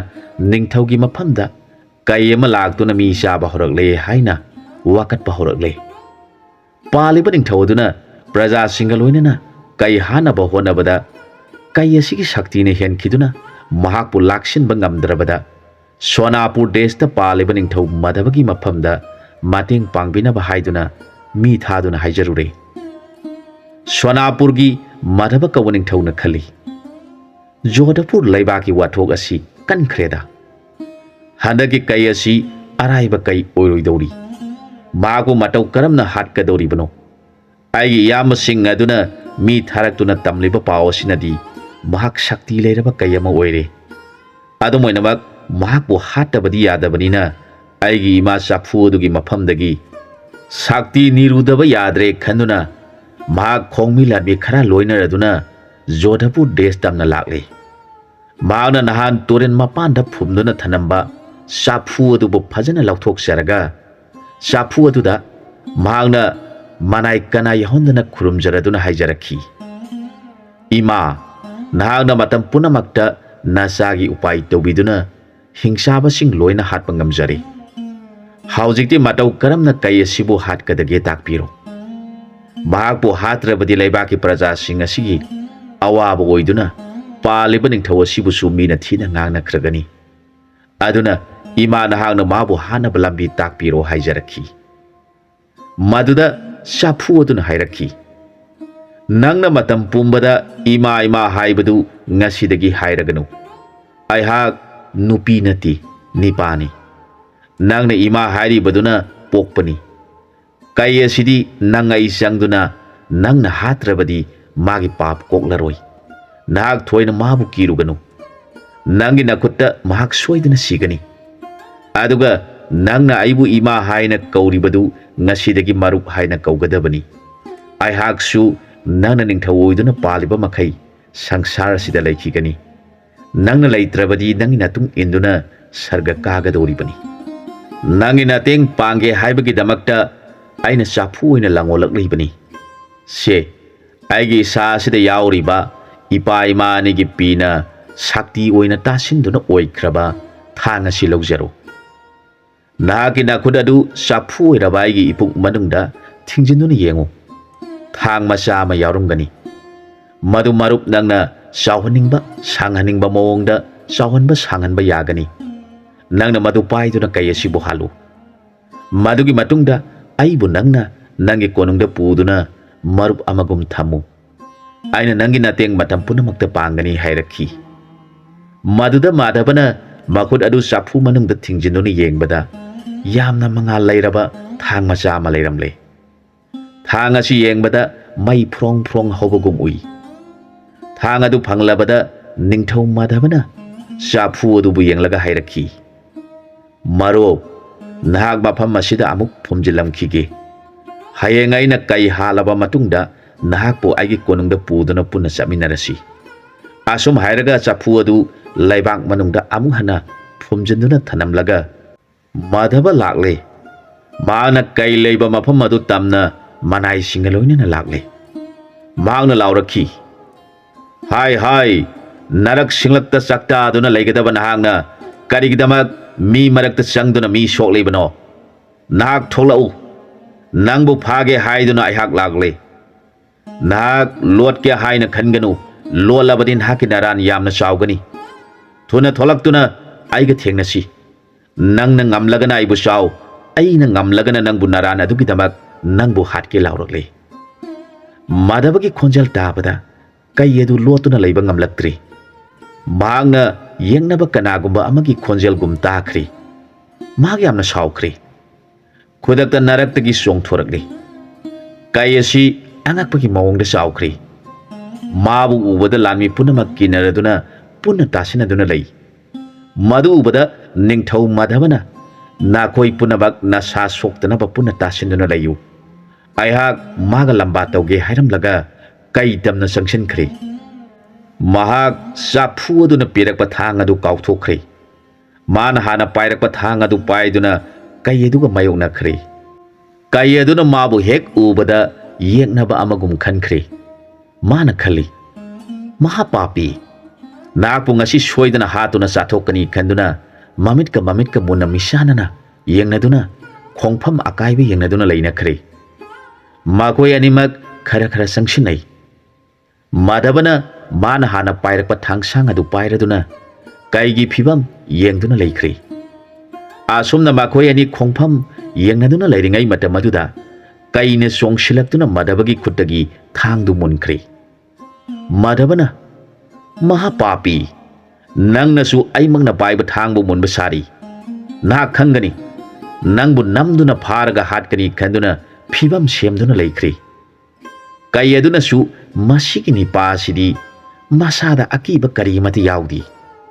ꯅꯤꯡꯊꯧꯒꯤ ꯃꯐꯝꯗ ꯀꯩ ꯑꯃ ꯂꯥꯛꯇꯨꯅ ꯃꯤ ꯆꯥꯕ ꯍꯧꯔꯛꯂꯦ ꯍꯥꯏꯅ ꯋꯥꯀꯠꯄ ꯍꯧꯔꯛꯂꯦ꯫ ꯄꯥꯜꯂꯤꯕ ꯅꯤꯡꯊꯧ ꯑꯗꯨꯅ ꯄ꯭ꯔꯖꯥꯁꯤꯡꯒ ꯂꯣꯏꯅꯅ ꯀꯩ ꯍꯥꯠꯅꯕ ꯍꯣꯠꯅꯕꯗ ꯀꯩ ꯑꯁꯤꯒꯤ ꯁꯛꯇꯤꯅ ꯍꯦꯟꯈꯤꯗꯨꯅ ꯃꯍꯥꯛꯄꯨ ꯂꯥꯛꯁꯤꯟꯕ ꯉꯝꯗ꯭ꯔꯕꯗ ꯁꯣꯅꯥꯄꯨꯔ ꯗꯦꯁꯇ ꯄꯥꯜꯂꯤꯕ ꯅꯤꯡꯊꯧ ꯃꯙꯕꯒꯤ ꯃꯐꯝꯗ ꯃꯇꯦꯡ ꯄꯥꯡꯕꯤꯅꯕ ꯍꯥꯏꯗꯨꯅ ꯃꯤ ꯊꯥꯗꯨꯅ ꯍꯥꯏꯖꯔꯨꯔꯦ꯫ ꯁꯣꯅꯥꯄꯨꯔꯒꯤ ꯃꯙꯕ ꯀꯧꯕ ꯅꯤꯡꯊꯧꯅ ꯈꯜꯂꯤ, "ꯖꯣꯙꯄꯨꯔ ꯂꯩꯕꯥꯛꯀꯤ ꯋꯥꯊꯣꯛ ꯑꯁꯤ ꯀꯟꯈ꯭ꯔꯦꯗ꯫ ꯍꯟꯗꯛꯀꯤ ꯀꯩ ꯑꯁꯤ ꯑꯔꯥꯏꯕ ꯀꯩ ꯑꯣꯏꯔꯣꯏꯗꯧꯔꯤ꯫ ꯃꯍꯥꯛꯄꯨ ꯃꯇꯧ ꯀꯔꯝꯅ ꯍꯥꯠꯀꯗꯧꯔꯤꯕꯅꯣ? ꯑꯩꯒꯤ ꯏꯌꯥꯝꯕꯁꯤꯡ ꯑꯗꯨꯅ ꯃꯤ ꯊꯥꯔꯛꯇꯨꯅ ꯇꯝꯂꯤꯕ ꯄꯥꯎ ꯑꯁꯤꯅꯗꯤ ꯃꯍꯥꯛ ꯁꯛꯇꯤ ꯂꯩꯔꯕ ꯀꯩ ꯑꯃ ꯑꯣꯏꯔꯦ꯫ ꯑꯗꯨꯝ ꯑꯣꯏꯅꯃꯛ ꯃꯍꯥꯛꯄꯨ ꯍꯥꯠꯇꯕꯗꯤ ꯌꯥꯗꯕꯅꯤꯅ ꯑꯩꯒꯤ ꯏꯃꯥ ꯆꯥꯐꯨ ꯑꯗꯨꯒꯤ ꯃꯐꯝꯗꯒꯤ ꯁꯛꯇꯤ ꯅꯤꯔꯨꯗꯕ ꯌꯥꯗ꯭ꯔꯦ ꯈꯟꯗꯨꯅ ꯃꯍꯥꯛ ꯈꯣꯡꯃꯤ ꯂꯥꯟꯃꯤ ꯈꯔ ꯂꯣꯏꯅꯔꯗꯨꯅ ꯖꯣꯙꯄꯨꯔ ꯗꯦꯁ ꯇꯝꯅ ꯂꯥꯛꯂꯤ꯫ ꯃꯍꯥꯛꯅ ꯅꯍꯥꯟ ꯇꯨꯔꯦꯜ ꯃꯄꯥꯟꯗ ꯐꯨꯝꯗꯨꯅ ꯊꯅꯝꯕ ꯆꯥꯐꯨ ꯑꯗꯨꯕꯨ ꯐꯖꯅ ꯂꯧꯊꯣꯛꯆꯔꯒ ꯆꯥꯐꯨ ꯑꯗꯨꯗ ꯃꯍꯥꯛꯅ ꯃꯅꯥꯏ ꯀꯅꯥ ꯌꯥꯎꯍꯟꯗꯅ ꯈꯨꯔꯨꯝꯖꯔꯗꯨꯅ ꯍꯥꯏꯖꯔꯛꯈꯤ, "ꯏꯃꯥ, ꯅꯍꯥꯛꯅ ꯃꯇꯝ ꯄꯨꯝꯅꯃꯛꯇ ꯅꯆꯥꯒꯤ ꯎꯄꯥꯏ ꯇꯧꯕꯤꯗꯨꯅ ꯍꯤꯡꯆꯥꯕꯁꯤꯡ ꯂꯣꯏꯅ ꯍꯥꯠꯄ ꯉꯝꯖꯔꯦ꯫ ꯍꯧꯖꯤꯛꯇꯤ ꯃꯇꯧ ꯀꯔꯝꯅ ꯀꯩ ꯑꯁꯤꯕꯨ ꯍꯥꯠꯀꯗꯒꯦ ꯇꯥꯛꯄꯤꯔꯣ꯫ ꯃꯍꯥꯛꯄꯨ ꯍꯥꯠꯇ꯭ꯔꯕꯗꯤ ꯂꯩꯕꯥꯛꯀꯤ ꯄ꯭ꯔꯖꯥꯁꯤꯡ ꯑꯁꯤꯒꯤ ꯑꯋꯥꯕ ꯑꯣꯏꯗꯨꯅ ꯄꯥꯜꯂꯤꯕ ꯅꯤꯡꯊꯧ ꯑꯁꯤꯕꯨꯁꯨ ꯃꯤꯅ ꯊꯤꯅ ꯉꯥꯡꯅꯈ꯭ꯔꯒꯅꯤ꯫ ꯑꯗꯨꯅ ꯏꯃꯥ ꯅꯍꯥꯛꯅ ꯃꯥꯕꯨ ꯍꯥꯠꯅꯕ ꯂꯝꯕꯤ ꯇꯥꯛꯄꯤꯔꯣ" ꯍꯥꯏꯖꯔꯛꯈꯤ꯫ ꯃꯗꯨꯗ ꯆꯥꯐꯨ ꯑꯗꯨꯅ ꯍꯥꯏꯔꯛꯈꯤ, "ꯅꯪꯅ ꯃꯇꯝ ꯄꯨꯝꯕꯗ ꯏꯃꯥ ꯏꯃꯥ ꯍꯥꯏꯕꯗꯨ ꯉꯁꯤꯗꯒꯤ ꯍꯥꯏꯔꯒꯅꯨ꯫ ꯑꯩꯍꯥꯛ ꯅꯨꯄꯤ ꯅꯠꯇꯦ, ꯅꯤꯄꯥꯅꯤ꯫ ꯅꯪꯅ ꯏꯃꯥ ꯍꯥꯏꯔꯤꯕꯗꯨꯅ ꯄꯣꯛꯄꯅꯤ꯫ ꯀꯩ ꯑꯁꯤꯗꯤ ꯅꯪ ꯑꯩ ꯆꯪꯗꯨꯅ ꯅꯪꯅ ꯍꯥꯠꯇ꯭ꯔꯕꯗꯤ ꯃꯥꯒꯤ ꯄꯥꯞ ꯀꯣꯛꯂꯔꯣꯏ꯫ ꯅꯍꯥꯛ ꯊꯣꯏꯅ ꯃꯥꯕꯨ ꯀꯤꯔꯨꯒꯅꯨ꯫ ꯅꯪꯒꯤ ꯅꯈꯨꯠꯇ ꯃꯍꯥꯛ ꯁꯣꯏꯗꯅ ꯁꯤꯒꯅꯤ꯫ ꯑꯗꯨꯒ ꯅꯪꯅ ꯑꯩꯕꯨ ꯏꯃꯥ ꯍꯥꯏꯅ ꯀꯧꯔꯤꯕꯗꯨ ꯉꯁꯤꯗꯒꯤ ꯃꯔꯨꯞ ꯍꯥꯏꯅ ꯀꯧꯒꯗꯕꯅꯤ꯫ ꯑꯩꯍꯥꯛꯁꯨ ꯅꯪꯅ ꯅꯤꯡꯊꯧ ꯑꯣꯏꯗꯨꯅ ꯄꯥꯜꯂꯤꯕ ꯃꯈꯩ ꯁꯪꯁꯥꯔ ꯑꯁꯤꯗ ꯂꯩꯈꯤꯒꯅꯤ꯫ ꯅꯪꯅ ꯂꯩꯇ꯭ꯔꯕꯗꯤ ꯅꯪꯒꯤ ꯅꯇꯨꯡ ꯏꯟꯗꯨꯅ ꯁꯔꯒ ꯀꯥꯒꯗꯧꯔꯤꯕꯅꯤ꯫ ꯅꯪꯒꯤ ꯅꯇꯦꯡ ꯄꯥꯡꯒꯦ ꯍꯥꯏꯕꯒꯤꯗꯃꯛꯇ ꯑꯩꯅ ꯆꯥꯐꯨ ꯑꯣꯏꯅ ꯂꯥꯡꯑꯣꯜꯂꯛꯂꯤꯕꯅꯤ꯫ ꯁꯦ, ꯑꯩꯒꯤ ꯏꯁꯥ ꯑꯁꯤꯗ ꯌꯥꯎꯔꯤꯕ ꯏꯄꯥ ꯏꯃꯥ ꯑꯅꯤꯒꯤ ꯄꯤꯅ ꯁꯛꯇꯤ ꯑꯣꯏꯅ ꯇꯥꯁꯤꯟꯗꯨꯅ ꯑꯣꯏꯈ꯭ꯔꯕ ꯊꯥꯡ ꯑꯁꯤ ꯂꯧꯖꯔꯣ꯫ ꯅꯍꯥꯛꯀꯤ ꯅꯈꯨꯠ ꯑꯗꯨ ꯆꯥꯐꯨ ꯑꯣꯏꯔꯕ ꯑꯩꯒꯤ ꯏꯄꯨꯛ ꯃꯅꯨꯡꯗ ꯊꯤꯡꯖꯤꯟꯗꯨꯅ ꯌꯦꯡꯉꯨ꯫ ꯊꯥꯡ ꯃꯆꯥ ꯑꯃ ꯌꯥꯎꯔꯝꯒꯅꯤ꯫ ꯃꯗꯨ ꯃꯔꯨꯞ ꯅꯪꯅ ꯆꯥꯎꯍꯟꯅꯤꯡꯕ, ꯁꯥꯡꯍꯟꯅꯤꯡꯕ ꯃꯑꯣꯡꯗ ꯆꯥꯎꯍꯟꯕ ꯁꯥꯡꯍꯟꯕ ꯌꯥꯒꯅꯤ꯫ ꯅꯪꯅ ꯃꯗꯨ ꯄꯥꯏꯗꯨꯅ ꯀꯩ ꯑꯁꯤꯕꯨ ꯍꯥꯠꯂꯨ꯫ ꯃꯗꯨꯒꯤ ꯃꯇꯨꯡꯗ ꯑꯩꯕꯨ ꯅꯪꯅ ꯅꯪꯒꯤ ꯀꯣꯅꯨꯡꯗ ꯄꯨꯗꯨꯅ ꯃꯔꯨꯞ ꯑꯃꯒꯨꯝ ꯊꯝꯃꯨ꯫ ꯑꯩꯅ ꯅꯪꯒꯤ ꯃꯇꯦꯡ ꯃꯇꯝ ꯄꯨꯝꯅꯃꯛꯇ ꯄꯥꯡꯒꯅꯤ" ꯍꯥꯏꯔꯛꯈꯤ꯫ ꯃꯗꯨꯗ ꯃꯥꯙꯕꯅ ꯃꯈꯨꯠ ꯑꯗꯨ ꯆꯥꯐꯨ ꯃꯅꯨꯡꯗ ꯊꯤꯡꯖꯤꯟꯗꯨꯅ ꯌꯦꯡꯕꯗ ꯌꯥꯝꯅ ꯃꯉꯥꯜ ꯂꯩꯔꯕ ꯊꯥꯡ ꯃꯆꯥ ꯑꯃ ꯂꯩꯔꯝꯂꯦ꯫ ꯊꯥꯡ ꯑꯁꯤ ꯌꯦꯡꯕꯗ ꯃꯩ ꯐ꯭ꯔꯣꯡ ꯐ꯭ꯔꯣꯡ ꯍꯧꯕꯒꯨꯝ ꯎꯏ꯫ ꯊꯥꯡ ꯑꯗꯨ ꯐꯪꯂꯕꯗ ꯅꯤꯡꯊꯧ ꯃꯥꯙꯕꯅ ꯆꯥꯐꯨ ꯑꯗꯨꯕꯨ ꯌꯦꯡꯂꯒ ꯍꯥꯏꯔꯛꯈꯤ, "ꯃꯔꯨꯞ, ꯅꯍꯥꯛ ꯃꯐꯝ ꯑꯁꯤꯗ ꯑꯃꯨꯛ ꯐꯨꯝꯖꯤꯜꯂꯝꯈꯤꯒꯦ꯫ ꯍꯌꯦꯡ ꯑꯩꯅ ꯀꯩ ꯍꯥꯜꯂꯕ ꯃꯇꯨꯡꯗ ꯅꯍꯥꯛꯄꯨ ꯑꯩꯒꯤ ꯀꯣꯅꯨꯡꯗ ꯄꯨꯗꯨꯅ ꯄꯨꯟꯅ ꯆꯠꯃꯤꯟꯅꯔꯁꯤ"꯫ ꯑꯁꯨꯝ ꯍꯥꯏꯔꯒ ꯆꯐꯨ ꯑꯗꯨ ꯂꯩꯕꯥꯛ ꯃꯅꯨꯡꯗ ꯑꯃꯨꯛ ꯍꯟꯅ ꯐꯨꯝꯖꯤꯟꯗꯨꯅ ꯊꯅꯝꯂꯒ, "ꯃꯥꯙꯕ ꯂꯥꯛꯂꯦ꯫ ꯃꯍꯥꯛꯅ ꯀꯩ ꯂꯩꯕ ꯃꯐꯝ ꯑꯗꯨ ꯇꯝꯅ ꯃꯅꯥꯏꯁꯤꯡꯒ ꯂꯣꯏꯅꯅ ꯂꯥꯛꯂꯦ꯫ ꯃꯍꯥꯛꯅ ꯂꯥꯎꯔꯛꯈꯤ, "ꯍꯥꯏ, ꯍꯥꯏ, ꯅꯔꯛ ꯁꯤꯡꯂꯛꯇ ꯆꯥꯛꯇꯥꯗꯨꯅ ꯂꯩꯒꯗꯕ ꯅꯍꯥꯛꯅ ꯀꯔꯤꯒꯤꯗꯃꯛ ꯃꯤ ꯃꯔꯛꯇ ꯆꯪꯗꯨꯅ ꯃꯤ ꯁꯣꯛꯂꯤꯕꯅꯣ? ꯅꯍꯥꯛ ꯊꯣꯛꯂꯛꯎ꯫ ꯅꯪꯕꯨ ꯐꯥꯒꯦ ꯍꯥꯏꯗꯨꯅ ꯑꯩꯍꯥꯛ ꯂꯥꯛꯂꯦ꯫ ꯅꯍꯥꯛ ꯂꯣꯠꯀꯦ ꯍꯥꯏꯅ ꯈꯟꯒꯅꯨ꯫ ꯂꯣꯠꯂꯕꯗꯤ ꯅꯍꯥꯛꯀꯤ ꯅꯔꯥꯟ ꯌꯥꯝꯅ ꯆꯥꯎꯒꯅꯤ꯫ ꯊꯨꯅ ꯊꯣꯛꯂꯛꯇꯨꯅ ꯑꯩꯒ ꯊꯦꯡꯅꯁꯤ꯫ ꯅꯪꯅ ꯉꯝꯂꯒꯅ ꯑꯩꯕꯨ ꯆꯥꯎ, ꯑꯩꯅ ꯉꯝꯂꯒꯅ ꯅꯪꯕꯨ ꯅꯔꯥꯟ ꯑꯗꯨꯒꯤꯗꯃꯛ ꯅꯪꯕꯨ ꯍꯥꯠꯀꯦ" ꯂꯥꯎꯔꯛꯂꯦ꯫ ꯃꯥꯙꯕꯒꯤ ꯈꯣꯟꯖꯦꯜ ꯇꯥꯕꯗ ꯀꯩ ꯑꯗꯨ ꯂꯣꯠꯇꯨꯅ ꯂꯩꯕ ꯉꯝꯂꯛꯇ꯭ꯔꯤ꯫ ꯃꯍꯥꯛꯅ ꯌꯦꯛꯅꯕ ꯀꯅꯥꯒꯨꯝꯕ ꯑꯃꯒꯤ ꯈꯣꯟꯖꯦꯜꯒꯨꯝ ꯇꯥꯈ꯭ꯔꯤ꯫ ꯃꯍꯥꯛ ꯌꯥꯝꯅ ꯁꯥꯎꯈ꯭ꯔꯤ꯫ ꯈꯨꯗꯛꯇ ꯅꯔꯛꯇꯒꯤ ꯆꯣꯡꯊꯣꯔꯛꯂꯤ꯫ ꯀꯩ ꯑꯁꯤ ꯑꯉꯛꯄꯒꯤ ꯃꯑꯣꯡꯗ ꯆꯥꯎꯈ꯭ꯔꯤ꯫ ꯃꯥꯕꯨ ꯎꯕꯗ ꯂꯥꯟꯃꯤ ꯄꯨꯝꯅꯃꯛ ꯀꯤꯅꯔꯗꯨꯅ ꯄꯨꯟꯅ ꯇꯥꯁꯤꯟꯅꯗꯨꯅ ꯂꯩ꯫ ꯃꯗꯨ ꯎꯕꯗ ꯅꯤꯡꯊꯧ ꯃꯥꯙꯕꯅ, "ꯅꯈꯣꯏ ꯄꯨꯝꯅꯃꯛ ꯅꯁꯥ ꯁꯣꯛꯇꯅꯕ ꯄꯨꯟꯅ ꯇꯥꯁꯤꯟꯗꯨꯅ ꯂꯩꯌꯨ꯫ ꯑꯩꯍꯥꯛ ꯃꯥꯒ ꯂꯝꯕꯥ ꯇꯧꯒꯦ" ꯍꯥꯏꯔꯝꯂꯒ ꯀꯩ ꯇꯝꯅ ꯆꯪꯁꯤꯟꯈ꯭ꯔꯤ꯫ ꯃꯍꯥꯛ ꯆꯥꯐꯨ ꯑꯗꯨꯅ ꯄꯤꯔꯛꯄ ꯊꯥꯡ ꯑꯗꯨ ꯀꯥꯎꯊꯣꯛꯈ꯭ꯔꯤ꯫ ꯃꯥꯅ ꯍꯥꯟꯅ ꯄꯥꯏꯔꯛꯄ ꯊꯥꯡ ꯑꯗꯨ ꯄꯥꯏꯗꯨꯅ ꯀꯩ ꯑꯗꯨꯒ ꯃꯥꯌꯣꯛꯅꯈ꯭ꯔꯤ꯫ ꯀꯩ ꯑꯗꯨꯅ ꯃꯥꯕꯨ ꯍꯦꯛ ꯎꯕꯗ ꯌꯦꯛꯅꯕ ꯑꯃꯒꯨꯝ ꯈꯟꯈ꯭ꯔꯤ꯫ ꯃꯥꯅ ꯈꯜꯂꯤ, "ꯃꯍꯥꯄꯥꯄꯤ, ꯅꯍꯥꯛꯄꯨ ꯉꯁꯤ ꯁꯣꯏꯗꯅ ꯍꯥꯠꯇꯨꯅ ꯆꯥꯊꯣꯛꯀꯅꯤ" ꯈꯟꯗꯨꯅ ꯃꯃꯤꯠꯀ ꯃꯃꯤꯠꯀ ꯃꯨꯟꯅ ꯃꯤꯆꯥꯟꯅꯅ ꯌꯦꯡꯅꯗꯨꯅ ꯈꯣꯡꯐꯝ ꯑꯀꯥꯏꯕ ꯌꯦꯡꯅꯗꯨꯅ ꯂꯩꯅꯈ꯭ꯔꯦ꯫ ꯃꯈꯣꯏ ꯑꯅꯤꯃꯛ ꯈꯔ ꯈꯔ ꯆꯪꯁꯤꯟꯅꯩ꯫ ꯃꯥꯙꯕꯅ ꯃꯥꯅ ꯍꯥꯟꯅ ꯄꯥꯏꯔꯛꯄ ꯊꯥꯡꯁꯥꯡ ꯑꯗꯨ ꯄꯥꯏꯔꯗꯨꯅ ꯀꯩꯒꯤ ꯐꯤꯕꯝ ꯌꯦꯡꯗꯨꯅ ꯂꯩꯈ꯭ꯔꯦ꯫ ꯑꯁꯨꯝꯅ ꯃꯈꯣꯏ ꯑꯅꯤ ꯈꯣꯡꯐꯝ ꯌꯦꯡꯅꯗꯨꯅ ꯂꯩꯔꯤꯉꯩ ꯃꯇꯝ ꯑꯗꯨꯗ ꯀꯩꯅ ꯆꯣꯡꯁꯤꯜꯂꯛꯇꯨꯅ ꯃꯥꯙꯕꯒꯤ ꯈꯨꯠꯇꯒꯤ ꯊꯥꯡꯗꯨ ꯃꯨꯟꯈ꯭ꯔꯦ꯫ ꯃꯥꯙꯕꯅ, "ꯃꯍꯥꯄꯥꯄꯤ, ꯅꯪꯅꯁꯨ ꯑꯩꯃꯛꯅ ꯄꯥꯏꯕ ꯊꯥꯡꯕꯨ ꯃꯨꯟꯕ ꯁꯥꯔꯤ꯫ ꯅꯍꯥꯛ ꯈꯪꯒꯅꯤ, ꯅꯪꯕꯨ ꯅꯝꯗꯨꯅ ꯐꯥꯔꯒ ꯍꯥꯠꯀꯅꯤ" ꯈꯟꯗꯨꯅ ꯐꯤꯕꯝ ꯁꯦꯝꯗꯨꯅ ꯂꯩꯈ꯭ꯔꯦ꯫ ꯀꯩ ꯑꯗꯨꯅꯁꯨ, "ꯃꯁꯤꯒꯤ ꯅꯤꯄꯥ ꯑꯁꯤꯗꯤ ꯃꯁꯥꯗ ꯑꯀꯤꯕ ꯀꯔꯤꯃꯠꯇ ꯌꯥꯎꯗꯦ꯫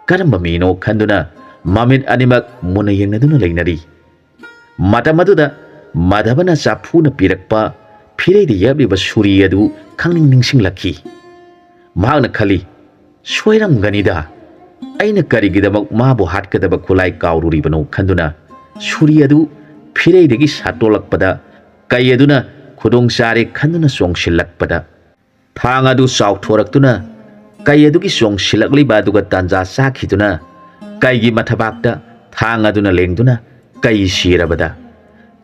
ꯀꯔꯝꯕ ꯃꯤꯅꯣ?" ꯈꯟꯗꯨꯅ ꯃꯃꯤꯠ ꯑꯅꯤꯃꯛ ꯃꯨꯟꯅ ꯌꯦꯡꯅꯗꯨꯅ ꯂꯩꯅꯔꯤ꯫ ꯃꯇꯝ ꯑꯗꯨꯗ ꯃꯥꯙꯕꯅ ꯆꯥꯐꯨꯅ ꯄꯤꯔꯛꯄ ꯐꯤꯔꯩꯗ ꯌꯦꯞꯂꯤꯕ ꯁꯨꯔꯤ ꯑꯗꯨ ꯈꯪꯅꯤꯡ ꯅꯤꯡꯁꯤꯡꯂꯛꯈꯤ꯫ ꯃꯍꯥꯛꯅ ꯈꯜꯂꯤ, "ꯁꯣꯏꯔꯝꯒꯅꯤꯗ, ꯑꯩꯅ ꯀꯔꯤꯒꯤꯗꯃꯛ ꯃꯥꯕꯨ ꯍꯥꯠꯀꯗꯕ ꯈꯨꯠꯂꯥꯏ ꯀꯥꯎꯔꯨꯔꯤꯕꯅꯣ?" ꯈꯟꯗꯨꯅ ꯁꯨꯔꯤ ꯑꯗꯨ ꯐꯤꯔꯩꯗꯒꯤ ꯁꯥꯠꯇꯣꯂꯛꯄꯗ ꯀꯩ ꯑꯗꯨꯅ ꯈꯨꯗꯣꯡ ꯆꯥꯔꯦ ꯈꯟꯗꯨꯅ ꯆꯣꯡꯁꯤꯜꯂꯛꯄꯗ, ꯊꯥꯡ ꯑꯗꯨ ꯆꯥꯎꯊꯣꯔꯛꯇꯨꯅ ꯀꯩ ꯑꯗꯨꯒꯤ ꯆꯣꯡꯁꯤꯜꯂꯛꯂꯤꯕ ꯑꯗꯨꯒ ꯇꯥꯟꯖꯥ ꯆꯥꯈꯤꯗꯨꯅ ꯀꯩꯒꯤ ꯃꯊꯕꯥꯛꯇ ꯊꯥꯡ ꯑꯗꯨꯅ ꯂꯦꯡꯗꯨꯅ ꯀꯩ ꯁꯤꯔꯕꯗ,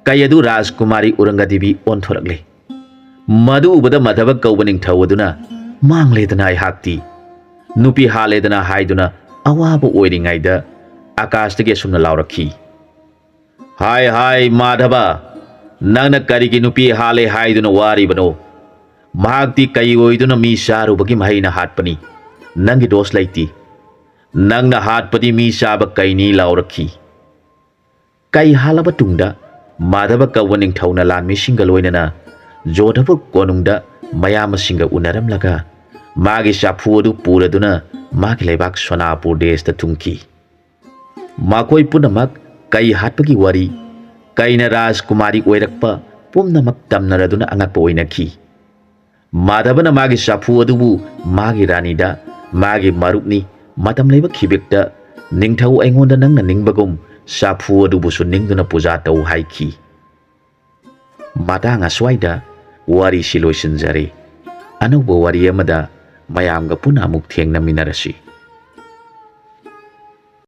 ꯀꯩ ꯑꯗꯨ ꯔꯥꯖꯀꯨꯃꯥꯔꯤ ꯎꯔꯪꯒꯗꯦꯕꯤ ꯑꯣꯟꯊꯣꯔꯛꯂꯦ꯫ ꯃꯗꯨ ꯎꯕꯗ ꯃꯥꯙꯕ ꯀꯧꯕ ꯅꯤꯡꯊꯧ ꯑꯗꯨꯅ, "ꯃꯥꯡꯂꯦꯗꯅ ꯑꯩꯍꯥꯛꯇꯤ! ꯅꯨꯄꯤ ꯍꯥꯠꯂꯦꯗꯅ" ꯍꯥꯏꯗꯨꯅ ꯑꯋꯥꯕ ꯑꯣꯏꯔꯤꯉꯩꯗ ꯑꯀꯥꯁꯇꯒꯤ ꯑꯁꯨꯝꯅ ꯂꯥꯎꯔꯛꯈꯤ, "ꯍꯥꯏ, ꯍꯥꯏ, ꯃꯥꯙꯕ, ꯅꯪꯅ ꯀꯔꯤꯒꯤ ꯅꯨꯄꯤ ꯍꯥꯠꯂꯦ ꯍꯥꯏꯗꯨꯅ ꯋꯥꯔꯤꯕꯅꯣ? ꯃꯍꯥꯛꯇꯤ ꯀꯩ ꯑꯣꯏꯗꯨꯅ ꯃꯤ ꯆꯥꯔꯨꯕꯒꯤ ꯃꯍꯩꯅ ꯍꯥꯠꯄꯅꯤ꯫ ꯅꯪꯒꯤ ꯗꯣꯁ ꯂꯩꯇꯦ꯫ ꯅꯪꯅ ꯍꯥꯠꯄꯗꯤ ꯃꯤ ꯆꯥꯕ ꯀꯩꯅꯤ" ꯂꯥꯎꯔꯛꯈꯤ꯫ ꯀꯩ ꯍꯥꯠꯂꯕ ꯇꯨꯡꯗ ꯃꯥꯙꯕ ꯀꯧꯕ ꯅꯤꯡꯊꯧꯅ ꯂꯥꯟꯃꯤꯁꯤꯡꯒ ꯂꯣꯏꯅꯅ ꯖꯣꯙꯄꯨꯔ ꯀꯣꯅꯨꯡꯗ ꯃꯌꯥꯝꯕꯁꯤꯡꯒ ꯎꯅꯔꯝꯂꯒ ꯃꯥꯒꯤ ꯆꯥꯐꯨ ꯑꯗꯨ ꯄꯨꯔꯗꯨꯅ ꯃꯥꯒꯤ ꯂꯩꯕꯥꯛ ꯁꯣꯅꯥꯄꯨꯔ ꯗꯦꯁꯇ ꯊꯨꯡꯈꯤ꯫ ꯃꯈꯣꯏ ꯄꯨꯝꯅꯃꯛ ꯀꯩ ꯍꯥꯠꯄꯒꯤ ꯋꯥꯔꯤ, ꯀꯩꯅ ꯔꯥꯖꯀꯨꯃꯥꯔꯤ ꯑꯣꯏꯔꯛꯄ ꯄꯨꯝꯅꯃꯛ ꯇꯝꯅꯔꯗꯨꯅ ꯑꯉꯛꯄ ꯑꯣꯏꯅꯈꯤ꯫ ꯃꯥꯙꯕꯅ ꯃꯥꯒꯤ ꯆꯥꯐꯨ ꯑꯗꯨꯕꯨ ꯃꯥꯒꯤ ꯔꯥꯅꯤꯗ, "ꯃꯥꯒꯤ ꯃꯔꯨꯞꯅꯤ, ꯃꯇꯝ ꯂꯩꯕ ꯈꯤꯕꯤꯛꯇ ꯅꯤꯡꯊꯧ ꯑꯩꯉꯣꯟꯗ ꯅꯪꯅ ꯅꯤꯡꯕꯒꯨꯝ ꯆꯥꯐꯨ ꯑꯗꯨꯕꯨꯁꯨ ꯅꯤꯡꯗꯨꯅ ꯄꯨꯖꯥ ꯇꯧ" ꯍꯥꯏꯈꯤ꯫ ꯃꯇꯥꯡ ꯑꯁ꯭ꯋꯥꯏꯗ ꯋꯥꯔꯤꯁꯤ ꯂꯣꯏꯁꯤꯟꯖꯔꯦ꯫ ꯑꯅꯧꯕ ꯋꯥꯔꯤ ꯑꯃꯗ ꯃꯌꯥꯝꯒ ꯄꯨꯟꯅ ꯑꯃꯨꯛ ꯊꯦꯡꯅꯃꯤꯟꯅꯔꯁꯤ꯫